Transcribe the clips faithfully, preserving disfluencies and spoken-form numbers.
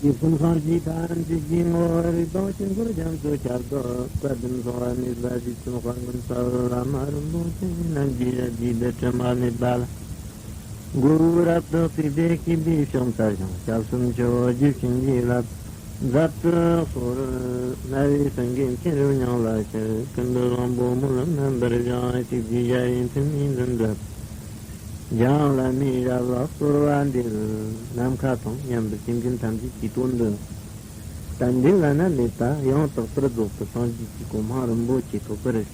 ཀྱི་ཀུན་སློང་གི་ཐམས་ཅད་ཀྱི་ངོ་བོ་རིག་སྟོང་ཆེན་པོར་རྒྱ་མཚོ་ཁྱབ་བདག་བཀའ་དྲིན་གསུང་བ་མེད་པ་རྗེ་བཙུན་དཔལ་མགོན་རྩ་བའི་བླ་མ་རིན་པོ་ཆེ་རྣམས་ཀྱི་ཞབས་ཀྱི་རྡུལ་ཕྲན་མ་ལུས་པ་ལ། མགོ་བོས་རབ་ཏུ་བརྩེགས་ཏེ་སྐྱེས་པའི་ཕྱག་འཚལ་ཞིང་སྐྱབས་སུ་མཆིའོ། རྗེ་བྱིན་གྱིས་བརླབ། ཛབ་ཏུ་གསོལ། རྣ་བའི་སེང་གེ་མཁྱེན་རབ་སྙིང་ལ་ཁྱེར། ཀུན་ཏུ་བཟང་པོ་མོ་ལ་རྣམ་པར་བཞེངས། གཅིག་བརྗོད་ཞལ་རས་མཐིལ་ནས་འཛིན་མཛད། འཇམ་ལ་མི་རབ་ལ་གསོལ་བ་འདེབས། ནམ་མཁའ་དང་མཉམ་པའི་སེམས་ཅན་ཐམས་ཅད་ཀྱི་དོན་དུ། རྟེན་འབྲེལ་བླ་ན་མེད་པ་ཡང་དག་པར་རྫོགས་པའི་སངས་རྒྱས་ཀྱི་གོ་འཕང་རིན་པོ་ཆེ་ཐོབ་པར་བྱ།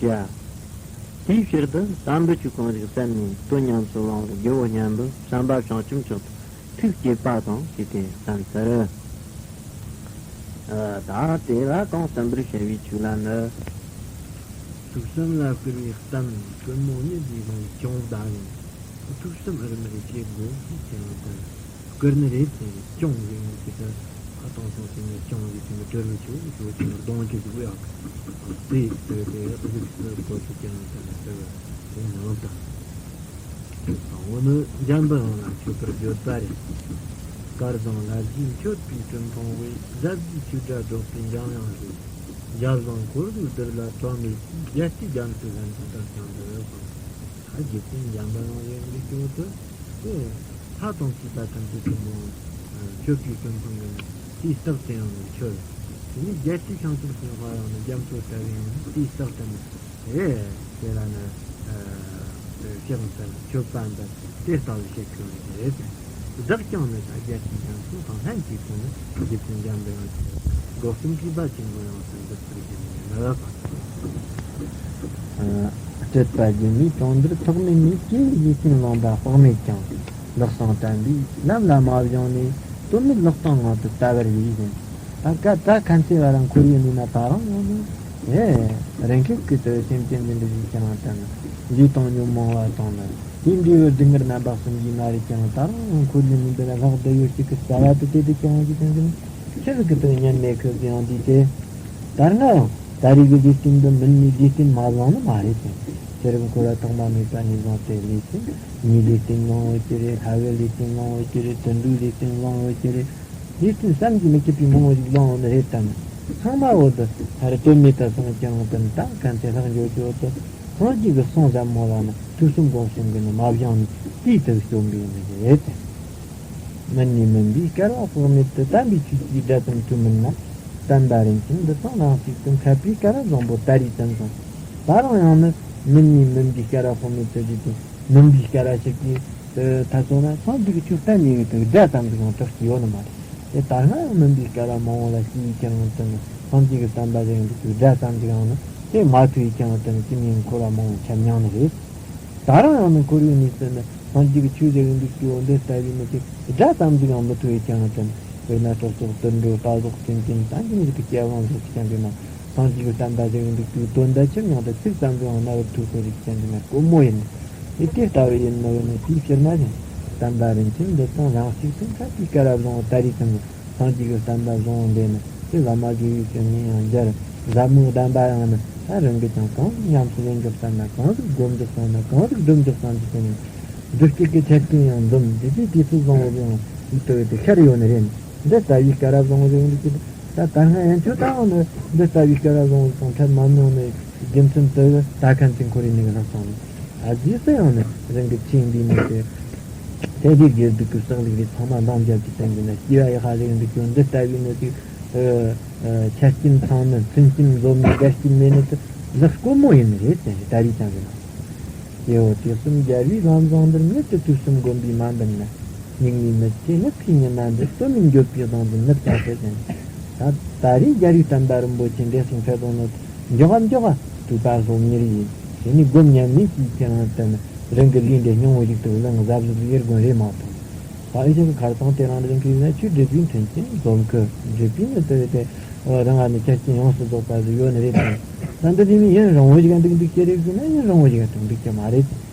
དེའི་ཕྱིར་དུ་དམ་པའི་ཆོས་གང་ཞིག་བསམས་ནས་དོན་ཉམས་སུ་བླང་བར་རྒྱལ་པོ་མཉམ་པོ་བྱམས་པ་བྱང་ཆུབ་མཆོག་ཏུ་ཐུགས་བསྐྱེད་པ་དང་བཅས་ཏེ་བསམ་ཚར། ཨ། ད་དེ་ལ་གང་གསན་པར་བྱ་བའི་ཆོས་ལ་ནི། ཐུགས་བསམ་ལ་བསྐུལ་བའི་གཏམ་ཀུན་རྨོངས་ནི་ཞེས་གསུངས་པའི་ཅུང་ཟད་ཡིན། ཐུགས་བསམ་རིམ་པར་བསྐྱེད་དགོས་ཞེས་ཀྱང་དེར་བསྐུལ་ནི་རེད་ཟེར། ཅུང་ཟད་ནི་ཅི་ལྟར་ཁ་གཏོང་སོང་ཟེར་ནས་ཅུང་ཟད་ཅིག་ནི་བྲེལ་བའི་ཆུ་ཞོ་ཅིག་ནི་གདོང་གི་གཟུགས་ཡག་གི་དེ་ལྟོས་ཏེ་གཟུགས་སུ་བཀོད་དུ་ཀྱང་དེ་ནི་ལྟར་དེ་ནང་དུ། འོ་ནི་འཇམ་པའི་དབྱངས་ལ་མཆོད་པར་བརྗོད་པ་རེད། དཀར་ཟངས་ལ་བཞིན་མཆོད་པའི་སྤྲིན་ཕུང་བས། ཟབ་རྒྱས་ཆོས་སྒྲ་སྒྲོག་པའི་འཇམ་དབྱངས་ཀྱིས། འཇམ་ཟངས་འཁོར་ལོའི་རྡུལ་ལ་ཐོན་པའི་རྒྱལ་སྲས་རྒྱ་མཚོའི་ལྷན་ཅིག་ཏུ་བྱུང་དུ་ཡོད་པ། ད་རྗེ་བཙུན་འཇམ་པའི་དབྱངས་ཡོད་འདི་སྐྱོ་དུ་དེ་ལྷ་དང་བཅས་པ་ཐམས་ཅད་ཀྱི་མོ་མཆོད་པའི་སྤྲིན་ཕུང་གི་ནི་དེའི་རྟགས་ཅན་ཡང་ནི་མཆོད། དེ་ནས་རྒྱལ་སྲས་བྱང་ཆུབ་སེམས་དཔའ་ཡང་ནི་རྒྱ་མཚོ་ལྟ་བུའི་ཡང་ནི་དེའི་རྟགས་ཅན་ནི། ཨེ། དེ་ལ་ནི། ཨ། ཕྱག་འཚལ་མཆོད་པ་འདི་དེ་ལྟ་བུ་བྱེད་ཁུལ་རེད། བདག་ཀྱང་ནི་ད་རྒྱལ་སྲས་རྒྱ་མཚོ་དང་ལྷན་ཅིག་ཏུ་ནི་རྗེ་བཙུན་འཇམ་པའི་དབྱངས་ཀྱི་སྒོ་གསུམ་གྱི་བར་ཆེན་པོ་ཡང་སུ་འདི་ཚུལ་གྱི་ནི་ལ། ཨ། སྤྲུལ་པ་སྒྱུ་མའི་གྲོང་ཁྱེར་ཐོག་མེད་ནས། སྐྱེས་བུ་ཡིད་བཞིན་ལོངས་པ་དཔག་མེད་ཀྱང་། ལག་བཟང་དྲན་པས་ལམ་ལ་མ་བཞེངས་ནས། དོན་མེད་ལོག་ལྟ་ངང་དུ་ལྟ་བར་བྱེད་ཟིན། ད་ཀ་ད་ཁན་ཚེ་བ་རང་ཁོར་ཡུག་ནི་ན་ད་རང་ཡོང་ནས། ཨེ། རང་ཁེགས་ཀྱི་དུ་སེམས་ཅན་འདི་འདྲ་ཞིག་ཁྱེད་རང་ལྟ་ན། ལུས་དང་ཉོན་མོངས་པ་དང་ནི། དེ་འདྲའི་བུ་སྡུག་བསྔལ་རྣམ་པ་གསུམ་གྱིས་མ་རེ་ཁྱེད་རང་ད་རང་ཁོར་ཡུག་ནི་འདི་ན་ལྷག་བསྡད་ཡོད་ཅིག་གི་རྩ་བ་དུ་དེ་དུ་ཁྱེད་རང་གི་སེམས་ཅན་ཆི་ཟིག་གི་དུ་ཉན་མེད་ཁུལ་དུ་ཡང་འདུས་ཏེ། ད་སྔ་ཡང་ད་རེས་ཀྱི་ལུས་རྟེན་འདི་མི་ནི་ལུས་རྟེན་མ་བླངས་ནི་མ་རེད་ཅིང་། ཚེ་རབས་འཁོར་བ་ཐོག་མ་མེད་པ་ནས་བཟུང་སྟེ་ལུས་རྟེན་ཉིད་ལུས་རྟེན་བླངས་ཡོད་ཀྱི་རེད། ལྷ་བུ་ལུས་རྟེན་བླངས་ཡོད་ཀྱི་རེད། དུད་འགྲོའི་ལུས་རྟེན་བླངས་ཡོད་ཀྱི་རེད། ལུས་རྟེན་བསམ་གྱིས་མི་ཁྱབ་པའི་མང་བོ་ཞིག་བླངས་ཡོད་ནི་རེད་དམ། ཚང་མ་འོ་དུ་ད་རེ་དོན་མེད་ད་སོང་ཀྱང་དམ་དང་གན་དེ་ལྷག་འཇོག་ཆོག་ཏུ་སངས་རྒྱས་ཀྱི་གསུང་ཟབ་མོ་ལ་ནི་ཐོས་བསམ་སྒོམ་གསུམ་གྱི་ནི་མ་བཞེངས་ནི་དེའི་དུ་སྐྱོན་པའི་ནི་རེད། མི་ནི་མིན་པའི་སྐལ་བ་དཔག་མེད་དུ། དམ་པའི་ཆོས་ཀྱི་སྒྲ་དང་ཐུན་མིན་ན། བསྟན་པ་རིན་ཆེན་འདི་དང་རང་གཅིག་ཏུ། མཁས་པའི་སྐལ་བ་བཟང་པོ་ད་རེས་ཙམ་སོང་། ད་རུང་ཡང་ནི་མི་ནི་མིན་པའི་སྐལ་བ་དཔག་མེད་དུ་བརྗོད་དེ། མིན་པའི་སྐལ་བ་ཞིག་གིས་ད་ཚོ་ན་སངས་རྒྱས་ཀྱི་ཆོས་བསྟན་ཡོད་དུ་སྒྲ་ཙམ་ཞིག་ཡང་གྲགས་ཀྱི་ཡོད་ནི་མ་རེད། དེ་ད་སྔ་ཡང་མིན་པའི་སྐལ་བ་མང་བོ་ལ་སྐྱེས་ཡིན་ཀྱང་དུ་ནི་སངས་རྒྱས་ཀྱི་བསྟན་པ་ཞིག་འདུག་ཀྱི་སྒྲ་ཙམ་ཞིག་ཡང་ནི་དེ་མ་ཐོས་ཡིན་ཀྱང་དུ་ནི་ཅི་མིན་འཁོར་བ་མང་བོ་ཁྱབ་མྱངས་ནི་རེད། ད་རུང་ཡང་ནི་འཁོར་བའི་གནས་སུ་ནི་སངས་རྒྱས་ཀྱི་ཆོས་ཟེར་བའི་འདུག་ཀྱི་འོ་འདི་ལྟ་བུའི་ནི་ཅིག་སྒྲ་ཙམ་ཞིག་ཡང་མི་ཐོས་ཀྱང་དོན། དཔེར་ན་སྲོག་ཆགས་དུད་འགྲོ་རྟ་ཟོག་སེམས་ཅན་ད་འདི་མི་རིགས་ཀྱི་སྐྱེ་བ་ཟོག་ཅིག་ཀྱང་འདུག་ན་སངས་རྒྱས་ཀྱི་བསྟན་པ་ཟེར་བའི་འདུག་ཀྱི་དོན་དག་ཆེར་མྱང་དུ་ཚིག་ཙམ་ཞིག་ཡང་རྣ་བར་ཐོས་ཁོ་རིགས་ཅན་འདུག་ན་དཀོན་མོ་ཡིན། ཨེ་དེ་ལྟ་བུ་ཡིན་ནོ་ཡིན་ནོ་དེའི་ཕྱིར་མ་ཡིན། བསྟན་པ་རིན་ཆེན་འདི་དང་རང་གཅིག་ཏུ། མཁས་པའི་སྐལ་བ་བཟང་བོ་ད་རེས་ཙམ་སངས་རྒྱས་ཀྱི་བསྟན་པ་བཟང་བོ་འདི་ནི་དེ་བླ་མ་དགེ་བའི་བཤེས་གཉེན་ཡང་མཇལ། ཟབ་མོའི་བསྟན་པ་ཡང་ནི་ད་རང་གིས་ཀྱང་གང་ཉམས་སུ་ལེན་འཇོག་བསམ་ན། གང་ཟིག་སྒོམ་འཇོག་བསམ་ན། གང་ཟིག་སྒྲུབ་འཇོག་བསམ་གྱི་དེ་ནི་འདུ་སྐྱེད་ཀྱི་ཆ་རྐྱེན་ཡང་འཛོམས། དེ་དུས་དུས་ཚོད་བཟང་བོ་ཡང་ལུགས་ལྟ་བུ་དེ་ཤར་ཡོད་ནི་རེད། འདི་ལྟ་བུའི་སྐལ་བ་བཟང་བོ་ཞིག་འདུག་གི། ད་ད་སྔ་ཡན་ཆོད་ད་འོང་ནི་འདི་ལྟ་བུའི་སྐལ་བ་བཟང་བོ་དང་འཕྲད་མ་མྱོང་ནི་རྒྱུ་མཚན་དུ་ད་ཁན་ཚིག་འཁོར་ཡིན་ནི་ལྷག་སོང་ནི། ཨ་རྗེས་སུ་ཡང་ནི་རང་གི་ཆེས་འདི་ནི་དེ་དེ་དུས་དགེ་སྡིག་གི་བསགས་ལུགས་རེ་ཚང་མ་འདང་རྒྱབ་ཀྱི་སྟེང་གི་ནི་སྐྱེ་བ་ཡག་ཧ་ཞིག་འདུག་ཀྱང་འདི་ལྟ་བུའི་ནི་དེ་ཆ་རྐྱེན་ཚང་ནི་མཐུན་རྐྱེན་འཛོམས་ནི་དགའ་སྐྱིད་མེད་ནི་དེ་ལག་དཀོན་མོ་ཡིན་ནི་རེད། དེ་ད་རེས་ཀྱང་གི་ནི། སྐྱེ་བོ་དུས་གསུམ་རྒྱལ་བའི་ལམ་བཟང་འདིར། མྱུར་དུ་ཐོས་བསམ་སྒོམ་པས་མ་འདམ་ན། སྙིགས་མའི་མི་ཚེ་ནུབ་ཀྱི་ཉི་མ་འདིར། ལྟོ་མེད་འགྱོད་པའི་གདུང་འཛིན་ནུབ་ཀྱང་སེལ་ཟིན། ད་ད་རེས་རྒྱལ་བའི་བསྟན་པ་རིན་པོ་ཆེ་འདྲེ་སྲིན་ཚེ་དང་ནི་མགྱོགས་མགྱོགས་ཐོས་པ་སློབ་གཉེར་ཡིན། དེ་ནི་སྒོམ་ཉམས་ལེན་གྱིས་ཁྱེད་རང་བསྟན། རང་གི་ལུས་འདི་སྙིང་པོ་ཞིག་ཏུ་བླང་། གཟབ་གཟབ་ཡེ་སྒོམ་རེ་མ་ཐོང་། ད་ཨེ་ཅག་གི་ཁར་སང་དེ་རང་རེ་འཁྲིད་ན་ཆོས་སྒྲུབ་པའི་མཐུན་རྐྱེན་འཛོམས་ཀྱི། སྒྲུབ་པའི་ནི་དེ་དེ་རང་ང་ནི་ཆ་རྐྱེན་ཡོངས་སུ་རྫོགས་པ་ཟིག་ཡོད་ནི་རེད་དང་། ད་འདི་དེ་མིན་ཡུན་རིང་བོ་ཞིག་འདུག་འདུག་ཀྱི་རེད་ཟེར་ན་ཡུན་རིང་བོ་ཞིག་འདུག་འདུག་ཀྱི་མ་རེད།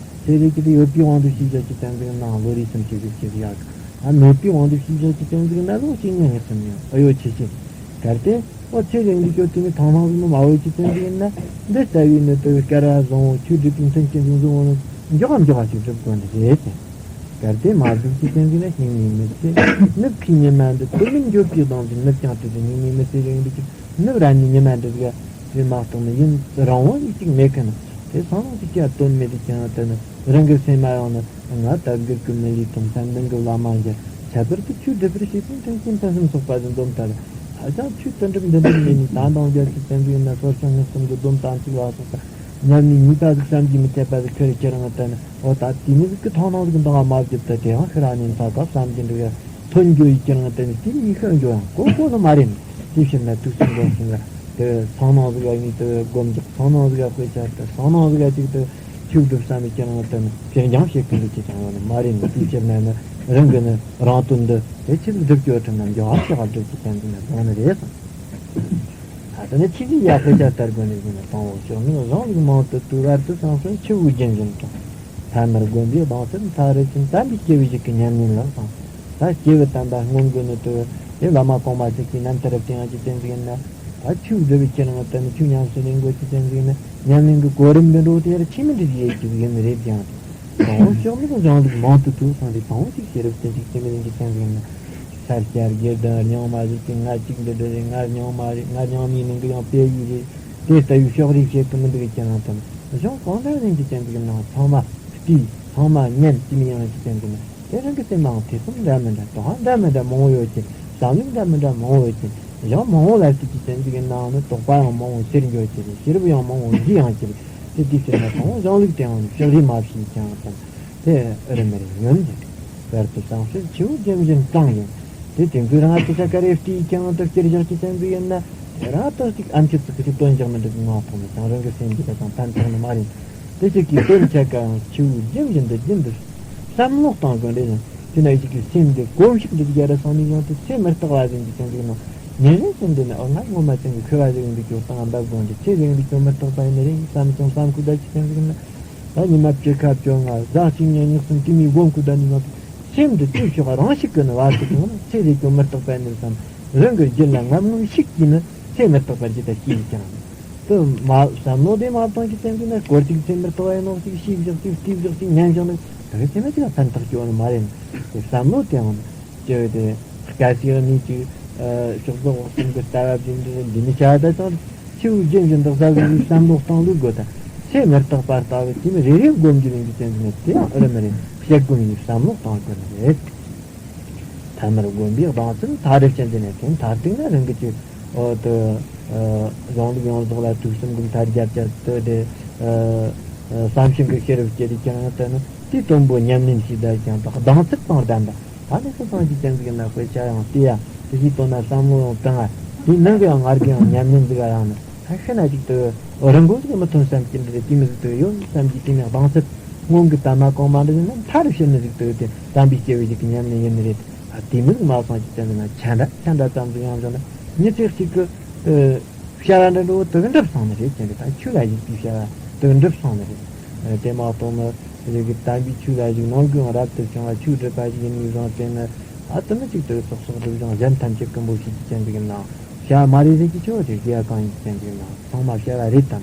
དེ་རེད་ཀྱི་དེ་ཡོད་པའི་དབང་དུ་ཤེས་བྱ་ཅི་ཙམ་ཟིག་ནང་ལོ་རེ་སུམ་ཅུ་ཞིག་ཅིག་ཡག་ཨ་མེད་པའི་དབང་དུ་ཤེས་བྱ་ཅི་ཙམ་ཟིག་ན་ལོ་གཅིག་ཉིན་ནས་སུམ་ཡང་ཨ་ཡོད་ཆེ་ཆེ། གལ་ཏེ་ཨོ་ཚེ་རིང་གི་ཁྱོད་དེ་ནི་ཐང་ཐང་ཟིག་ནི་མ་འོས་ཅི་ཙམ་ཟིག་ན་འདི་ལྟ་བུའི་ནི་དེ་བའི་སྐལ་བ་བཟང་བོ་ཆོས་སྒྲུབ་པའི་མཐུན་རྐྱེན་ཟིག་འཛོམས་འོང་ན་མགྱོགས་མགྱོགས་ཞིག་སྒྲུབ་དགོས་ནི་རེད། གལ་ཏེ་མ་བཟོད་ཀྱི་སེམས་ཀྱིས་ན་སྙིང་ནས་མི་བརྩེ། ནུབ་ཁའི་ཉི་མ་འདི་དུ་མིན་འགྱོད་པའི་གདངས་ཀྱིས། ནུབ་ཀྱང་དེ་ཚོ་སྙིང་ནས་མི་བརྩེ་རིང་འདུག་ཀྱང་ནུབ་ར་ནི་ཉི་མ་འདི་ཟིག་དེ་མ་གཏོགས་ནི་ཡུན་རིང་བོ་ཡིག་གཅིག་མེད་ཀི་ན། དེ་སང་ལོང་གཅིག་ཀྱང་དོན་མེད་དུ་ཀྱང་དེ་ནི་རང་གི་སེམས་མ་ཡོང་ན། ང་དལ་འགུལ་གྱི་མི་ལུས་དང་། སེམས་ནང་གི་བླ་མ་འཇལ། ཁྱད་པར་དུ་ཆོས་སྒྲུབ་པར་བྱེད་པའི་མཐུན་རྐྱེན་ཕུན་སུམ་ཚོགས་པ་ཟིག་འཛོམས་ལྟར། ཧ་ཅང་ཆོས་དོན་གྲུབ་འདི་འདྲ་མེད་ནི་ད་འདང་རྒྱལ་གྱི་སེམས་ཡིན་ན། སོར་ཆུང་ངེས་གསུམ་གྱི་སྡོམ་དང་གཅིག་ལ་སོགས་པ་ཉམས་ནས་ཉེས་པ་ཟིག་བསམ་གྱིས་མི་ཁྱབ་པ་ཟིག་ཁྱེར་ཁྱེར་ང་ལྟ་ན། འོ་ད་དེ་མི་ཟིག་གི་ཐོག་ནང་ཟིག་འདང་ང་མ་བརྒྱབ་ད། དེའང་ཤི་ར་ནས་མཐའ་དག་བསམ་གྱི་འདུག་ཡ། ཐོན་རྒྱུ་ཡི་ཁྱེར་ང་ལྟ་ན་དེ་ཉིད་ཤི་འགྱོ་ཡང་གོ་གོ་ནི་མ་རེད། དེ་ཕྱིར་ན་དུས་གསུམ་འགོག་གསུམ་ལ་དེ་ཚང་ནང་ཟིག་ཡ་ངས་དེ་སྒོམ་རྒྱག་ཚང་ནང་ཟིག་ཡ་དཔེ་ཆ་ལྟ། ཚང་ནང་ཟིག་ཡ་གཅིག་ཏུ་ཆོས་སྒྲུབ་བསམ་པའི་ཁྱེད་རང་ལྟར་ནི་ཕྱིར་འགྱངས་བྱེད་ཀྱི་འདུག་ཅེས་ཀྱང་ཡོད་ནི་མ་རེད། ནི་དེའི་ཕྱིར་ན་ནི་རང་གི་ནི་རང་དོན་འདི་དེ་ཆེད་སྒྲུབ་སྐྱོ་ཁྲིམས་ན་འགྱོ་ཧ་ཤེས་པ་སྒྲུབ་ཀྱི་བསྟན་འཛིན་ན་དགོངས་ནི་རེད་གསུངས། ད་ལྟ་ནི་ཆོས་ཀྱི་ཡ་དཔེ་ཆ་ལྟར་དགོས་ནི་ཟིན་ན། དང་པོ་ཕྱོགས་མིན་གཞུང་ལུགས་མང་དུ་བཏུས། བར་དུ་བསམ་གསུམ་ཆུ་བོའི་རྒྱུན་བཞིན་དྲང་། ཐ་མར་བསྒོམ་པའི་གདངས་ཚད་མཐའ་རུ་ཕྱིན། དམ་པའི་སྐྱེས་བུ་ཞིག་གི་ཉམས་ལེན་ལགས་སོ། ད་སྐྱེས་བུ་དམ་པ་སྔོན་གྱི་ནི་དུ་དེ་བླ་མ་གོང་མ་ཞིག་གིས་རྣམ་ཐར་བསྟན་ཡང་གི་བསྟན་ཟིན་ན། ད་ཆོས་སྒྲུབ་པའི་ཁྱེད་རང་ལྟར་ནི་ཆོས་ཉམས་སུ་ལེན་དགོས་ཀྱི་བསྟན་ཟིན་ན། ཉམས་ལེན་གྱི་གོ་རིམ་འདི་འགྲོ་དེ་ཡར་ཆི་མི་འདྲ་ཡེ་གི་ཡིན་རེད་ཀྱང་། དང་པོ་ཕྱོགས་མིན་གཞུང་ལུགས་མང་དུ་བཏུས་སོང་རེད། དང་པོ་གཅིག་ཤེས་རབ་བརྟན་གཅིག་ཆི་མི་ལེན་གྱི་བསྟན་ཟིན་ན། ས་སྐྱ་དགེ་ལྡན་རྙིང་མ་བཞི་ཀྱི་ང་གཅིག་འདི་འདྲ་རེད། ང་རྙིང་མ་རེད། ང་རྙིང་མའི་ནང་གི་ཡང་དཔེ་ཡིག་རེད། དེ་ལྟ་བུའི་ཕྱོགས་རིས་བྱེད་ཀྱི་མི་འདུག་ཀྱང་དང་། གཞུང་གང་འདྲ་ལེན་གྱི་བསྟན་ཟིན་ན། ཚང་མ་བལྟས། ཚང་མ་ཉན། ཅི་མི་ཡང་གྱི་བསྟན་ཟིན་ན། དེ་རང་གི་སེམས་ནང་ཐེ་ཚོམ་འདྲ་མི་འདྲ། དོགས་པ་འདྲ་མི་འདྲ་མང་བོ་ཡོད་ཀྱི། བསམ་བློ་འདྲ་མི་འདྲ་མང་བོ་ཡོད་ཀྱི། གཞུང་མང་བོ་ལ་བལྟས་ཀྱི་བསྟན་ཟིན་ནའང་ནི་དོགས་པ་ཡང་མང་བོ་སེལ་འགྱོ་ཀྱི་རེད། ཤེས་རབ་ཡང་མང་བོ་རྒྱས་ཡང་ཀྱི་རེད། དེ་དུས་ཟེར་ན་དང་པོ་གཞུང་ལུགས་དེའང་ཕྱག་ལས་མ་བྱས་ཀྱང་དང་། དེ་རིམ་རིམ་ཡོན་ཏན། བར་དུ་བསམ་གསུམ་ཆུ་བོ་རྒྱུན་བཞིན་དྲང་ཡིན། དེ་དེ་ཚོའི་རང་དེ་ཆ་ཀ་རེ་བལྟས་ཀྱང་དུ་བསྐྱུར་བཞག་གི་བསྟན་ཟིན་ན། དེ་རང་དུ་གཅིག་ཨམ་ཆི་ཙིག་གི་དོན་བཞག་མི་འདུག་ངོ་ཐོག་ནས་ཀྱང་རང་གི་སེམས་ཀྱི་ད་དང་ཕན་ཐོགས་ནི་མ་རེད། དེ་ཞིག་གིས་དོན་ཆ་ཀའང་ཆུ་བོ་རྒྱུན་བཞིན་དུ་རྒྱུན་དུ་བསམ་བློ་གཏོང་དགོས་འདྲ་ཡིན། དེ་ན་ཡིད་ཀྱི་སེམས་འདི་གོམས་ཤུགས་འདི་རྒྱ་ར་སོང་ནས་ཡང་དུ་ཚེ་མི་རྟག་པ་ཟིན་གྱི་ཀྱང་འདུག་ན། ཉིན་རེ་བཞིན་འདི་ནི་ཨོ་ང་ངོ་མ་ཅན་གྱི་མཁས་པ་ཟིག་ཡིན་འདུག་ཀྱང་སྟངས་འདབ་དགོངས་ཀྱི་ཚེ་ཟིག་ཡིན་འདུག་ཀྱང་མི་རྟག་པ་ཡིན་ནི་རེད་བསམ་ཀྱང་བསམ་ཁུག་ད་ཀྱི་ཀྱང་འདུག་ན། ད་ཉི་མ་བཅུ་ཁ་བཅོ་ལྔ་གཟའ་གཅིག་ཉིན་གཉིས་གསུམ་དུས་མི་སྒོམ་ཁུག་ད་ནི་ཡང་དུ་སེམས་འདི་དུས་ཕྱོགས་རང་ཞིག་གི་ནི་བར་དུ་ཀྱང་ཚེ་ཟིག་ཀྱང་མི་རྟག་པ་ཡིན་ནི་བསམ། རང་གི་རྒྱུད་ལ་ངམ་ངམ་ཤིག་གིས་ནི་ཚེ་མི་རྟག་པ་ཇི་ལྟར་སྐྱེ་ཡི་ཀྱང་། དུ་མ་བསམ་བློ་དེ་མ་བཏང་གི་སེམས་ཀྱི་ནི་སྐོར་གཅིག་ཚེ་མི་རྟག་པ་ཡིན་ནོ་ཞིག་ཤེས་བཞག་ཅིག་བལྟས་བཞག་ཅིག་ཉན་བཞག་ན་ད་གི་ཚེ་མི་གཅིག་ལ་ཕན་ཐོགས་སྐྱོ་ནི་མ་རེད། དེ་བསམ་བློ་དེའང་སྐྱོ་དེ་དཀའ་སྤྱད་ནས་ཀྱི་ཕྱོགས་རྫོགས་འོག་གསུམ་གྱི་ལྟ་བ་བཞིན་དུ་འདི་ནི་བྱ་ད་ཅང་ཆུ་བོ་རྒྱུན་བཞིན་དུ་གཟབ་གཟབ་བསམ་བློ་གཏོང་ལུགས་དགོས་ད། ཚེ་མི་རྟག་པ་ལྟ་བུ་དེ་ནི་རེ་རེ་སྒོམ་རྒྱུ་ཡིན་གྱི་ཅན་ནི་དེ་ཡང་ཨེ་རེད་མི་རེད། བཤད་སྒོམ་ཡིན་བསམ་བློ་གཏོང་དགོས་ནི་རེད། ཐ་མར་བསྒོམ་པའི་གདངས་ཚད་མཐའ་རུ་ཕྱིན་ཏེ་ནས་དེ་མཐར་ཐུག་ན་རང་གི་ཆོས་འོ་དེ་གཞུང་ལུགས་ཡོངས་རྫོགས་ལ་དུས་གསུམ་གྱི་མཐའ་རྒྱ་བསྐྱལ་ཏེ་དེ་བསམ་ཤིང་གི་ཤེས་རབ་སྐྱེ་དེ་ཀྱང་ཡང་དེ་ནི་དེ་དོན་པོ་ཉམས་ལེན་བྱས་ད་ཀྱང་དག་གདངས་ཚད་དང་ལྡན་པ། ད་ནི་སུ་སང་གི་ཅན་ཟིག་ན་དཔེ་ཆ་ཡང་བལྟས་ཡ་དེ་བཞིན་དོན་ན་བསམ་བློ་ཡང་བཏང་ཡ་དེ་ནང་གི་ཡང་ངར་གི་ཡང་ཉམས་ལེན་ཟིག་ཡང་ནི། ད་ཤི་ན་ཅིག་ཏུ་རང་མགོ་ཟིག་མི་ཐོན་བསམ་གྱི་འདི་རེད། དེ་མི་ཟིག་ཏུ་ཡོད་བསམ་གྱི་དེ་ནས་གདངས་ཚད་སྔོན་གྱི་དམ་མ་གོང་མ་འདི་ཟིན་ན་མཐའ་རུ་ཕྱིན་ནི་ཟིག་ཏུ་དེ་དམ་པའི་སྐྱེ་བོ་ཞིག་གི་ཉམས་ལེན་ཡིན་ནི་རེད། ད་དེ་མི་ཟིག་མ་སོང་གྱི་ཅན་ཟིག་ན་ཆ་འདྲ་ཆ་འདྲ་ཙམ་ཟིག་ཡང་བྱུང་ན་མྱི་ཚེ་གཅིག་གི་བྱ་བ་འདྲ་འགྲོ་དུ་གི་འགྲུབ་སོང་ནི་རེད། ཅན་གི་ད་ཆོས་ལ་གཞིགས་པའི་བྱ་བ་དུ་གི་འགྲུབ་སོང་ནི་རེད། དེ་མ་གཏོགས་མི་རིགས་ཀྱི་དམ་པའི་ཆོས་ལ་གཞིགས་ནོར་གི་ཡང་རབ་ཏུ་བྱུང་བ་ཆོས་སྒྲུབ་པ་ཞིག་ཡིན་ནི་བཟང་ཅན་ནི། ཨ་ཏི་མི་གཅིག་ཏུ་ཚོགས་གསོག་སྒྲུབ་སྦྱང་གཞན་ཐམས་ཅད་ཀུན་པོ་ཤེས་ཀྱི་ཅན་ཟིག་ཡིན་ནའང་། བྱ་བ་མ་རེད་ཟེར་གྱི་ཆོས་དེ་དགེ་བ་གང་ཡིན་གྱི་ཅན་ཟིག་ཡིན་ནའང་ཚང་མ་བྱ་བ་རེད་དམ།